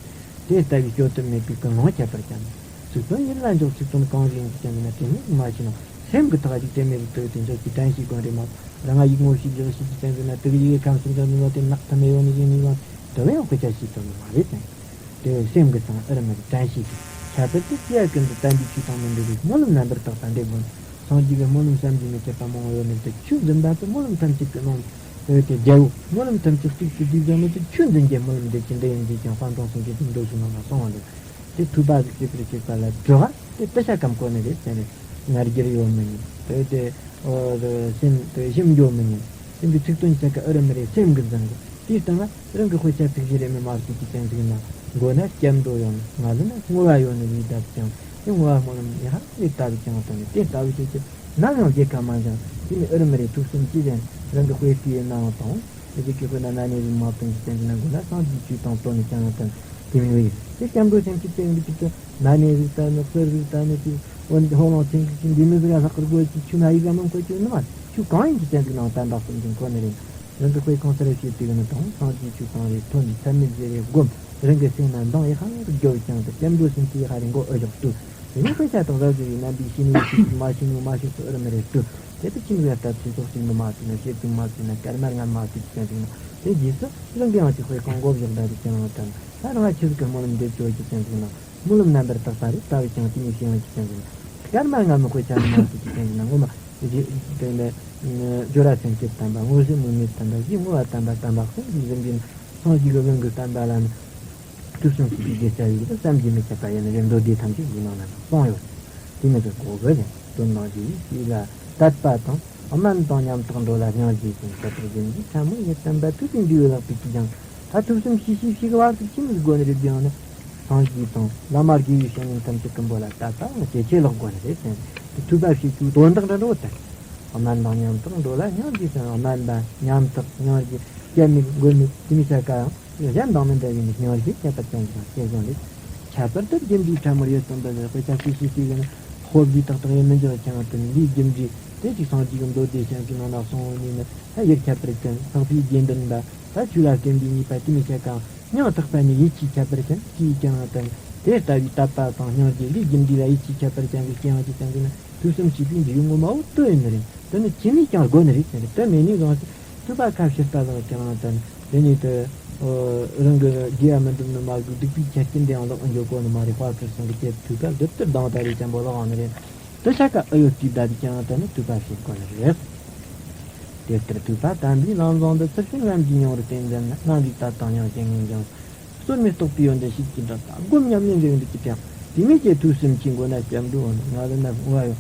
དེ་ལྟ་བུའི་སྤྱོད་དུ་མེད་པའི་ཀུན་སློང་ཁྱད་པར་ཅན། ཚིག་དོན་ཡིད་ལ་འཇོག་ཚིག་དོན་གང་ཞིག་ཡིན་གྱི་ཅན་དེ་ན་དྲན་མེད་མ་ཤེས་ན། སེམས་ཀྱི་ཐག་ཅིག་དྲན་མེད་ཀྱི་ལྟོས་ཏེ་འཇོག་གི་དྲན་ཤེས་དགོས་རེད་མ། རང་ང་ཡིག་ངོ་ཤེས་བཞག་ཤེས་ཀྱི་ཅན་དེ་ན་དེ་གི་ཡི་གེ་ཁམས་སུ་འཇོག་ནས་བ་དེ་ནག་ཐ་མེ་ཡོད་ནི་ཡིན་ནི་བ། དེ་བས་ཡང་དཔེ་ཆ་ཤེས་ཐུབ་ནི་མ་རེད་ཟེར་ནས། དེ་སེམས་ཀྱི་སང་ཨི་རུ་མི་དྲན་ཤེས་ཀྱི། ཁྱད་པར་དུ་ཅི་ཡ་ཀུན་ཏུ་བསྟན་པའི་ཆོས་དང་མི་འབྲལ་བའི་སྨོན་ལམ་རྣམ་པར་དག་པ་འདེབས་དགོས། སངས་རྒྱས་ཀྱི་སྨོན་ལམ་བསམ་གྱིས་མི་ཁྱབ་པ་མང་བོ་ཡོད་ནི་དེ། ཆོས་འཛིན་པ་དེ་སྨོན་ལམ་ཐམས་ཅད་ཀྱི་ནང་དུ་ཡོད་དེ། རྒྱལ་པོ་སྨོན་ལམ་ཐམས་ཅད་གཅིག་ཏུ་བསྡུས་པ་ནི་དེ། ཆོས་འཛིན་རྒྱལ་སྨོན་ལམ་འདེབས་ཀྱི་འདི་ཡིན་ཞེས་ཀྱང་། དཔལ་ལྡན་སངས་རྒྱས་ཀྱི་མདོ་ཞུ་ནང་ན་གསུངས་པ་འདི། དེ་ཐོས་པ་གི་སྐྱེ་བར་བྱེད་པ་ལ་དྲི་བ་དེ་དེ་ཤ་སྐམ་གོ་ནི་རེད་ཟེར་ནས། ང་རྒྱལ་ཡོད་མི་ཉན། དེ་དེ་སེམས་དེ་ཞིམ་འགྱོ་མི་ཉན། སེམས་ཀྱི་ཚིག་དོན་ཤ་ཀ་ཨི་རུ་མི་རེད། སེམས་ཀྱི་འཛིན་དགོས། དེའི་སྟེང་ལ་རང་གི་དཔེ་ཆ་ཚིག་བཞི་རེ་མི་མ་གཏོགས་ཀྱི་ཅན་ཚིག་ན་མགོ་ན་སྐྱབས་འགྲོ་ཡོད་ན། ང་ལ་ན་བསྔོ་བ་ཡོད་ན་ལས་བསྡད་ཀྱང་། དེ་བསྔོ་བ་སྨོན་ལམ་ཡ་ཧ་ལས་ལྟ་བུ་ཀྱང་དོན་ནི་དེ་ལྟ་བུ་ཅན་གྱི་ནམ་ཡང་རྒྱལ་ཁ་མ་འཇང་། དེ་ནི་ཨི་རུ་མི་རེད། ཐུགས་སེམས་ཅི་ཅན་རང་གི་དཔེ་ལྟའི་ནང་དང་། དེ་གི་དཔེར་ན་ན་ནས་རིགས་མ་བཏོན་གྱི་ཅན་གྱི་ན་མགོ་ན་སངས་རྒྱས་ཆོས་དང་དོན་ནི་ཀྱང་དོན་དེ་མིན་བས། དེ་སྐྱབས་འགྲོ་སེམས་ཀྱི་སྟེང་གི་ཅིག་ཏུ་ན་ནས་རིགས་ལྟ་ནི་གསེར་རིགས་ལྟ་ནི་ཅིག་འོན་ཧོ་ལང་ཆེན་གྱི་ཅིག་འདི་མི་ཟིག་ལྷག་གི་དགོས་ཀྱི་ཆུ་ན་ཡིག་ག་མང་ཁོ་ཅིག་ནི་མ། ཆུ་གང་ཡིན་གྱི་ཅན་གྱི་ནང་བསྟན་དག་སེམས་ཀྱི་འཁོར་ནི་རེད། རང་གི་དཔེ་གང་སར་བྱེད་དུས་ནི་དང་། སངས་རྒྱས་ཆོས་དང་རེ་ཐོན་ནས་ཚད་མེད་ཟེར་རེ་སྒོམ། རང་གི་སེམས་ན་འདང་ཡི་ཧ་རུ་རྒྱོབ་ཀྱང་དུ། སྐྱབས་འགྲོ་སེམས་ཀྱི་ཧ་རེ་མགོ་ཨོ་བཞག་ཏུ། དེ་ནས་དཔེ་ཆ་དང་རབ་ཟེར་བའི་རྣམ་པའི་ཤེས་ནུས་ཤེས་ཀྱི་མ་ཤེས་ནུས་མ་ཤེས་སུ་ཨི་རུ་མི་རེ་ཏུ། དེ་དུ་ཁྱིམ་ག་ལྟ་ཚུལ་ཚོགས་ཤིག་ནི་མ་ཐུག་ན། ཤེས་ཀྱི་མ་ཐུག་ན། སྐར་མ་ལྔ་མ་ཐུག་ཅན་ཞིག་ན། དེ་རྗེས་སུ་རང་གི་ཡང་གཅིག་དཔེ་གང་མགོ་བཞག་ད་དུ་ཅན་ལ་དན། ད་རང་ཆི་ཟིག་གི་སྨོན་ལམ་འདེབས་ཆོག་གི་ཅན་ཞིག་ན། སྨོན་ལམ་རྣམ་པར་དག་པ་རེད། ལྟ་བུ་ཀྱང་དེ་ནས་ཤེས་ཡོང་གི་ཅན་ཞིག་ན། སྐར་མ་ལྔ་མི་དཔེ་ཆ་ནི་མ་ཐུག་གི་ཅན་ཞིག་ན། ངོ་མ་རྗེ་དེ་ནས་སྦྱོར་བ་སེམས་བསྐྱེད་དམ་པ། དངོས་གཞི་དམིགས་མེད་དམ་པ། གཞི་དངོས་པ་དམ་པ་གསུམ་གྱིས་ཟིན་པའི་སངས་རྒྱས་ཀྱི་བློན་གྱི་བསྟན་པ་ལ་ནི། ཐུགས་སུ་ཆུད་པའི་དགེ་རྩ་ཡིན་པ་བསམ་གྱིས་མི་ཁྱབ་པ་ཡིན་ནི་རེད། མདོ་སྡེ་ཐམས་ཅད་ཀྱི་ནང་ན་གསུངས་ཡོད། དེ་ནི་ཀྱི་གོ་དགོས་ལས་དོན་དང་རྗེ་ཡིས་ཤེས་ལ་དད་པ་དང་། དམན་དང་ཉམ་ཐག་འགྲོ་ལ་སྙིང་རྗེ་ཅན། ཁྱད་པར་རྒྱུན་གྱི་ཕྲ་མོ་ཡི་བསྟན་པ་ཐུགས་སུ་འདུས་པའི་ལག་པའི་ཀྱི་ཀྱང་། ད་ཐུགས་སེམས་ཤེས་ཤེས་ཤེས་ཀྱི་བར་དུ་ཆི་མི་དགོས་ནི་རེད། ཀྱང་ནི་སངས་རྒྱས་དང་བླ་མ་དགེ་བའི་བཤེས་གཉེན་ཐམས་ཅད་ཀུན་པོ་ལ་དད་པ་ཡང་ཇེ་ཆེ་ལོག་དགོས་ནི་རེད་ཟེར། དེ་ཐུབ་པ་བྱེད་རྒྱུའི་དོན་དག་འདྲ་འགྲོ་དེ། དམན་དང་ཉམ་ཐག་འགྲོ་ལ་སྙིང་རྗེ་ཅན། དམན་པ་ཉམ་ཐག་སྙིང་རྗེ་སྐྱེ་མི་དགོས་མི་དེ་མི་བྱ་དཀའ་ཡང་། གཞན་དང་མི་འདྲ་བའི་ནི་སྙིང་རྗེ་ཁྱད་པར་ཅན་གྱི་དང་སྐྱེ་དགོས་ནི། ཁྱད་པར་དུ་རྒྱུ་འབྲས་ཕྲ་མོར་ཡོད་ཙམ་པ་ནི་དཔེ་ཆ་ཤེས་ཤེས་ཤེས་ཀྱི་ནི་ཧོབ་ལི་ཏག་ཏག་ཡིན་མི་འཇོག་ཀྱང་དུ་ལུས་རྒྱུ་འབྲས་དེ་གཅིག་སངས་རྒྱས་ཀྱི་མདོ་སྡེ་ཞིང་གི་ནང་ན་གསུངས་ནི་ནི་ཡུལ་ཁྱད་པར་ཅན། ལྷག་པའི་དགེ་འདུན་པ་ད་ཆོས་ལ་བརྟེན་པའི་ཉེས་པ་དེ་མི་བྱ་དཀའ་ཡང་། སྙིང་ཐག་པ་ནི་ཡིད་ཆེས་ཁྱད་པར་ཅན་སྐྱེས་ཀྱང་དུ་དེ་ལྟ་བུའི་དད་པ་དང་སྙིང་རྗེ་ལུས་རྒྱུ་འབྲས་ལ་ཡིད་ཆེས་ཁྱད་པར་ཅན་གྱི་སྐྱེ་ཡང་གཅིག་ཀྱང་གི་ནི། ཐུགས་སེམས་བྱིས་པའི་འཇུག་ངོ་མ་འོ་དོ་ཡིན་ནི་རེད། དེ་ནི་ཅི་ནས་ཀྱང་དགོས་ནི་རེད་ཟེར་ནས། དེ་མེད་ནས་བཟུང་སྟེ་ཐོས་པ་ཁ་ཕྱིར་ལྟ་ལ་ཀྱང་དེ་ནི་དེ་རང་གི་དགེ་བ་མི་འགྲུབ་ནི་མ་གི་སྡིག་པའི་ཆ་རྐྱེན་དེ་ཡང་ལོག་འགྱོ་གོ་ནི་མ་རེད། དཔལ་ཁྲི་སྲོང་གི་སྐྱེས་ཐུབ་པ་བདུད་ལྟར་སྡང་ད་རེ་ཅན་པོ་ལོག་ནི་རེད། དེ་ཆ་ཀ་ཨ་ཡོད་དེ་བདག་གིས་ཀྱང་དེ་ནི་ཐུབ་པ་བྱེད་དགོས་ནི་རེད། དེ་ལྟར་ཐུབ་པ་དམ་པའི་ལམ་བཟང་འདི། ཚུལ་ཤིང་རྣམས་ཀྱི་མྱོང་བར་བརྟེན་ཙམ་ན། རྣམ་རིག་དད་དང་སྙིང་རྗེ་ངེས་འབྱུང་། རྩོལ་མེད་རྟོགས་པའི་ཡོན་ཏན་ཤེས་ཀྱི་འདྲ། ད་སྒོམ་ཉམས་ལེན་རེ་འདུག་ཀྱི་དེའང་དེ་མིན་གྱི་ཐུགས་སེམས་ཀྱི་མགོ་ན་སྐྱབས་འགྲོ་འོང་། ང་ལ་ན་བསྔོ་བ་ཡོང་།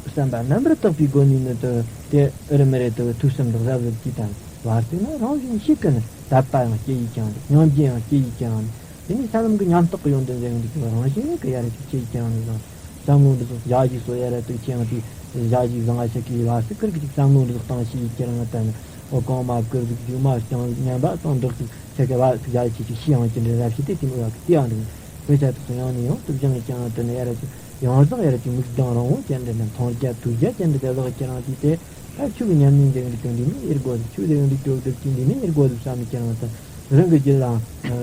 བསམ་པ་རྣམ་པར་དག་པའི་སྒོ་ནས་ནི་དུ་དེ་ཨི་རུ་མི་རེ་དུ་ཐུགས་སེམས་དང་གཟབ་གཟབ་ཀྱིས་དང་བར་དུ་ན་རང་བཞིན་གཤིས་ཀྱི་ནི་དད་པ་ཡང་སྐྱེ་ཡི་ཀྱང་སྙིང་རྗེ་ཡང་སྐྱེ་ཡི་ཀྱང་། དེ་ནི་ས་ལམ་གྱི་ཉམས་རྟོགས་ཀྱི་ཡོན་ཏན་ཟེར་འདུག་ཀྱི་རང་བཞིན་གྱི་ཡ་ར་ཅིག་སྐྱེ་ཡི་ཀྱང་ནི་དང་། བསམ་བློ་འདི་ཚོ་ཡར་རྒྱས་སོ་ཡར་ར་དུ་ཆེ་ཡང་དེ་ཡར་རྒྱས་བཟང་ང་ཆ་གི་བ་སི་ཀིར་གི་ཅིག་བསམ་བློ་འདི་ཚོ་བཏང་ཤེས་ཀྱི་རང་ད་ནི་འོ་གང་མ་ཀིར་གི་རྒྱུ་མ་ཀྱང་ཉམས་པ་དང་འདྲོག་ཅིག་ཆ་གི་བ་ཡར་ཆེ་ཅིག་ཤེས་ཡང་ཅི་འདྲ་རབ་ཤེས་དེ་དེ་མོ་ཡག་གི་དེ་ཡང་རིང་དཔེ་ཆ་དེ་ཚོ་ཡང་ནས་ཡང་དུ་སྦྱང་ཡི་ཀྱང་ད་ནི་ཡར་ར་ཅིག་ཡང་ཟག་ཡར་ར་ཅིག་མིག་གདངས་རང་འོང་ཅན་འདྲ་ནི་མཐོང་རྒྱ་ཐོས་རྒྱ་ཅན་འདྲ་དེ་ལག་ཀྱི་རང་དེ་དེ་ད་ཆུ་གི་ཉམས་ལེན་འདི་འདི་དོན་འདི་མི་ཡེར་དགོས་ཆུ་འདི་འདི་དོ་འདི་ཅི་འདི་མི་ཡེར་དགོས་ཟེར་བསམ་ནས་ཀྱང་ད། རང་གི་རྒྱུད་ལ་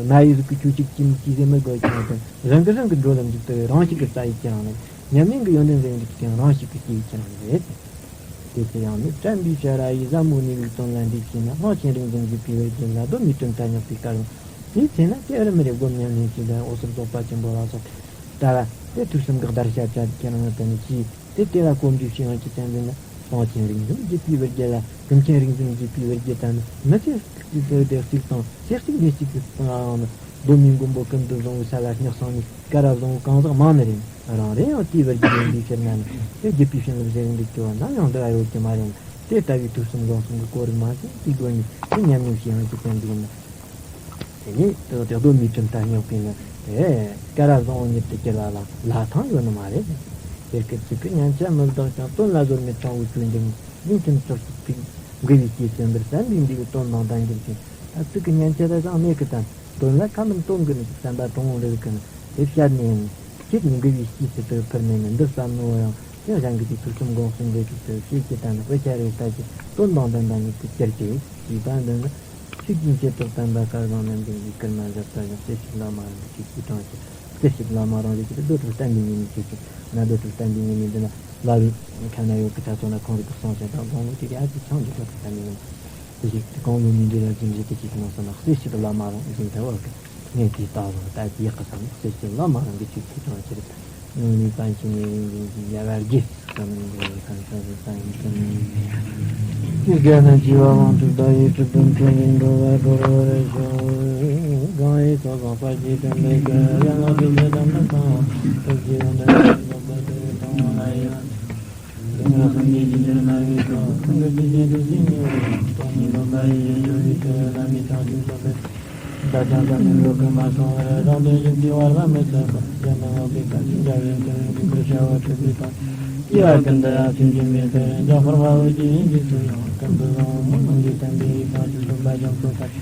མ་ཡི་གཟུགས་ཀྱི་ཆོས་གཅིག་གཅིག་གཅིག་ཟེར་མི་དགོས་ཀྱང་དང་། རང་གི་རང་གི་འགྲོ་ལམ་འཇུག་ཏུ་རང་ཞིག་གི་རྩ་ཡི་ཀྱང་ནི། ཉམས་ལེན་གྱི་ཡོན་ཏན་ཟེར་འདུག་ཀྱང་རང་ཞིག་གི་སྐྱེ་ཡི་ཀྱང་རེད། དེ་ཚེ་ཡང་ནི་དྲན་པའི་ཤ་ར་ཡིས་ཟབ་མོ་ནས་ལུགས་དོན་ལ་འདྲིས་ཤེས་ན། གླང་ཆེན་རིག་འཛིན་བརྒྱུད་པའི་བར་གྱི་ལ་གདོད་མའི་གྲུབ་མཐའ་རྙེད་པའི་སྐལ་བ། དེའི་ཚེ་ན་དེ་ཨི་རུ་མི་རེ་སྒོམ་ཉམས་ལེན་བྱེད་ལ་འོད་ཟེར་རྫོགས་པ་ཆེན་པོ་ལ་སོགས་ལྟ་བ་དེ་ཐོས་བསམ་གྱི་བརྡར་ཤ་བཅད་ཀྱང་ནི་དེ་ནི་ཅིས། དེ་དེ་ལ་གོམས་འདྲིས་ཤེས་ཡོན་གྱི་རྟེན་འབྲེལ་ནི། གླང་ཆེན་རིག་འཛིན་བརྒྱུད་པའི་བར་གྱི་ལ། ཀུན་མཁྱེན་རིག་འཛིན་བརྒྱུད་པའི་བར་གྱི་ལྟ་ནི་མི་ཚེ་གཅིག་གི་དེ་གཅིག་དང་ཚེ་གཅིག་འདི་གཅིག་གི་སྟེང་ལའང་ནི། གདོད་མའི་མགོན་པོ་ཀུན་ཏུ་བཟང་བོའི་ས་ལ་སྙེག་སོང་ནས་སྐལ་བ་བཟང་བོ་གང་ཟག་མང་ནི་རེད། རང་རེ་ཡང་དེའི་བར་གྱི་ཡོན་པའི་ཕྱིར་ན་ནི་དེ་བརྒྱུད་པའི་བྱིན་རླབས་ཟེར་འདུག་ཀྱང་ནམ་ཡང་འདི་ལ་ཡོད་ཀྱི་མ་རེད། དེ་ལྟ་བུའི་ཐོས་བསམ་སྒོམ་གསུམ་གྱི་གོ་རིམ་མ་ཟིན་དེའི་སྒོ་ནས་དེ་ཉམས་ལེན་བྱེད་ཡོན་གྱི་རྟེན་འབྲེལ་ནི། དེ་ནས་དེ་གདོད་མའི་གྲུབ་མཐའ་རྙེད་པའི་ནི་དེ་སྐལ་བ་བཟང་བོ་ཉིད་དུ་གྱུར་པ་ལ་ལྷ་ཐང་ཡོད་ནི་མ་རེད། དེ་སྐད་ཅིག་གི་སྙན་ཆ་མི་ལྡོག་ཀྱང་དོན་ལ་གཟོད་མེད་དྲང་བོའི་ཆོས་འབྱུང་རྒྱུན་ཆེན་ཕྱོགས་གཅིག་ཕིག་མགུ་བའི་སྐྱེས་ཆེན་པར་བསམ་པའི་འདུས་དོན་དང་ལྡན་གྱུར་ཅིང་། ད་ཚིག་གི་ཉན་ཆ་ད་ཅང་གནས་ཀྱི་དང་དོན་ལ་ཁ་མིན་དོན་གྱི་བསམ་པ་དྲང་བོ་རེད་གི་ནི་དེ་བཤད་ནས་ཡང་ཁྱེད་མགུ་བའི་སྐྱེས་ཆེན་དུ་འཕུར་ནས་ནི་འདི་བསམ་ནོ་ཡང་ཀྱང་གཞན་གྱི་དུས་ཐུགས་སུ་འགོག་སུ་འདྲེ་ཐུབ་ཏུ་ཤེས་ཀྱི་དང་དཔེ་ཆ་རེ་ལྟ་ཅི་དོན་དང་ལྡན་པ་ཉིད་དུ་གྱུར་ཅིག་ཅེས་པ་འདི་ནི། ཆོས་ཀྱི་མཆེད་གྲོགས་དམ་པ་སྐལ་བཟང་རྣམས་ཀྱི་མཇུག་ཀུན་མ་བཞག་པ་ཡང་གསེར་ཞིག་བླ་མ་རང་གི་ཆོས་ཀྱི་གྲངས་ཀྱི་གསེར་ཞིག་བླ་མ་རང་གི་ཆོས་ཀྱི་རྡོ་གྲུབ་བསྟན་པའི་ཉི་མའི་ཆོས་ཀྱི་ན་རྡོ་གྲུབ་བསྟན་པའི་ཉི་མའི་འདི་ན་བླ་བའི་ཁ་ན་ཡོད་ཀྱི་ཆ་ཚང་ན་ཁོང་གི་དུ་སོང་ཞེས་དང་དགོངས་ལུགས་ཀྱི་ཡ་གི་ཆང་གི་རྡོ་གྲུབ་བསྟན་པའི་ཉི་མ་དེ་ཞིག་དེ་གང་ལུགས་ནས་འདྲེ་ལ་ཅི་འདྲེ་དེ་ཅིག་ནང་སོང་ན་གསེར་ཞིག་བླ་མ་རང་བཞིན་དུ་བ་གི་ངས་དེ་ལྟ་བུ་ལྟ་ཅི་ཡག་གི་བསམ་གསེར་ཞིག་བླ་མ་རང་གི་ཆོས་ཀྱི་གྲངས་ཀྱི་རེད། ནང་ནས་པཎ་ཆེན་ཡོན་ཏན་གྱི་རྒྱལ་བ་དགེ་བསམ་གོ་ཁམས་ས་སུ་ས་ཡིན་ཀྱང་། ཅི་དགེ་ན་བྱིས་པ་དབང་དུ་བདག་ཡིད་གྲུབ་པའི་འཕྲིན་ལས་འགྲོ་བ་འགྲོ་བར་ཤོག་གང་ཡིན་ཚོགས་བསགས་པ་ཞིག་དྲན་པའི་སྐུ། ཡང་ལག་པའི་ཚེ་དམ་ལ་གང་ཐུགས་རྗེ་ཡོན་ཏན་གྱི་ཚོགས་པ་དེ་གང་ལ་ཡང་། ལུང་རབ་སངས་རྒྱས་ཀྱི་ཆོས་སྨྲ་བའི་ཚོགས། ཀུན་གྱི་སྲིད་ཞིའི་ཉེ་བའི་སྟོང་ཉིད་སྟོང་པ་ཡི་ཡོན་ཆོད་ཀྱི་ཚུལ། བླ་མའི་བྱང་ཆུབ་སེམས་དཔའི། བདག་ཀྱང་བསམ་ནས་འགྲོ་ཀུན་མ་སོང་བར། རང་དོན་བཞིན་གྱི་བར་མ་མི་ཆགས་པར། རྒྱལ་ན་འོག་པའི་བཀའ་དྲིན་འཇའ་བའི་ཚུལ། འཇིགས་པའི་བྱ་བ་སྒྲུབ་པའི་དོན། སྐྱེ་བ་ཀུན་ཏུ་ཡང་ཆོས་འབྱུང་བའི་ཚུལ། འཇམ་དཔལ་དཔའ་བོས་ཀྱི་ཡིན་གྱི་ཚུལ་ཡང་། ཀུན་ཏུ་བཟང་པོ་མི་མངོན་གྱི་བསྟན་པའི་ཡིག་དང་བཅུ་གསུམ་པ་རྒྱ་མཚོ་ལྟར།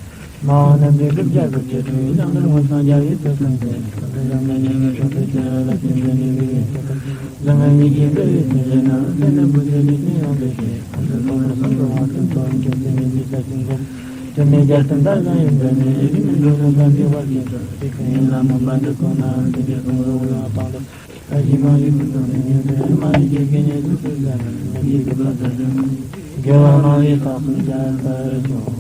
མ་འོངས་རྣམ་འདྲེན་སྐུ་བརྒྱ་དགུ་བཅུ་དྲུག་ཡང་འདིར་མངོན་སངས་རྒྱ་བའི་ཚུལ་ཁྲིམས་ཏེ། ཀུན་ཏུ་བཟང་པོའི་སྙན་ངག་ཕྱོགས་བཅུར་ཁྱབ། བསླབ་བྱའི་འབྲས་བུ་ལུས་པའི་ཚུལ་ཁྲིམས། བཟང་ངན་གཉིས་ཀྱི་འབྲས་བུའི་ཚུལ་བཞིན་ནོ། སེམས་ནི་བུ་ཚུལ་འདི་ནི་ཡོངས་འདུ་ཤེས། ཁམས་གསུམ་སྟོང་པར་གསུམ་དུ་དབང་དུ་འགྲོ། ཁྱོད་ཚེ་མེད་འདི་ལྟར་ཞིང་གོམས། ཁྱོད་མེད་རྒྱལ་ཐམས་ཅད་བཟང་ཡིན་པས་ནི། ཡི་གེ་མི་འགྲོ་ལྷ་དང་བདེ་བར་གྱུར་ཅིག་དེ་ཀུན་ཡིད་ལ་སྨོན་པ་འདི་ཀུན་ནའང་། ཚིག་གི་གསུང་རབ་དབུ་ཡང་སྟོང་དུ། བཀྲ་ཤིས་མང་བའི་སྐུ་གསུང་ཐུགས་ཉིད་དུ། མ་ལུས་སྐྱེ་དགུའི་ཉེས་སྤྱོད་ཚུལ་བཟང་ནི། མི་ཤེས་སྒྲིབ་པ་དག་ཀུན་དགེ་བ་སྨྲ་བའི་རྟགས་སུ་འཆར་བར་ཤོག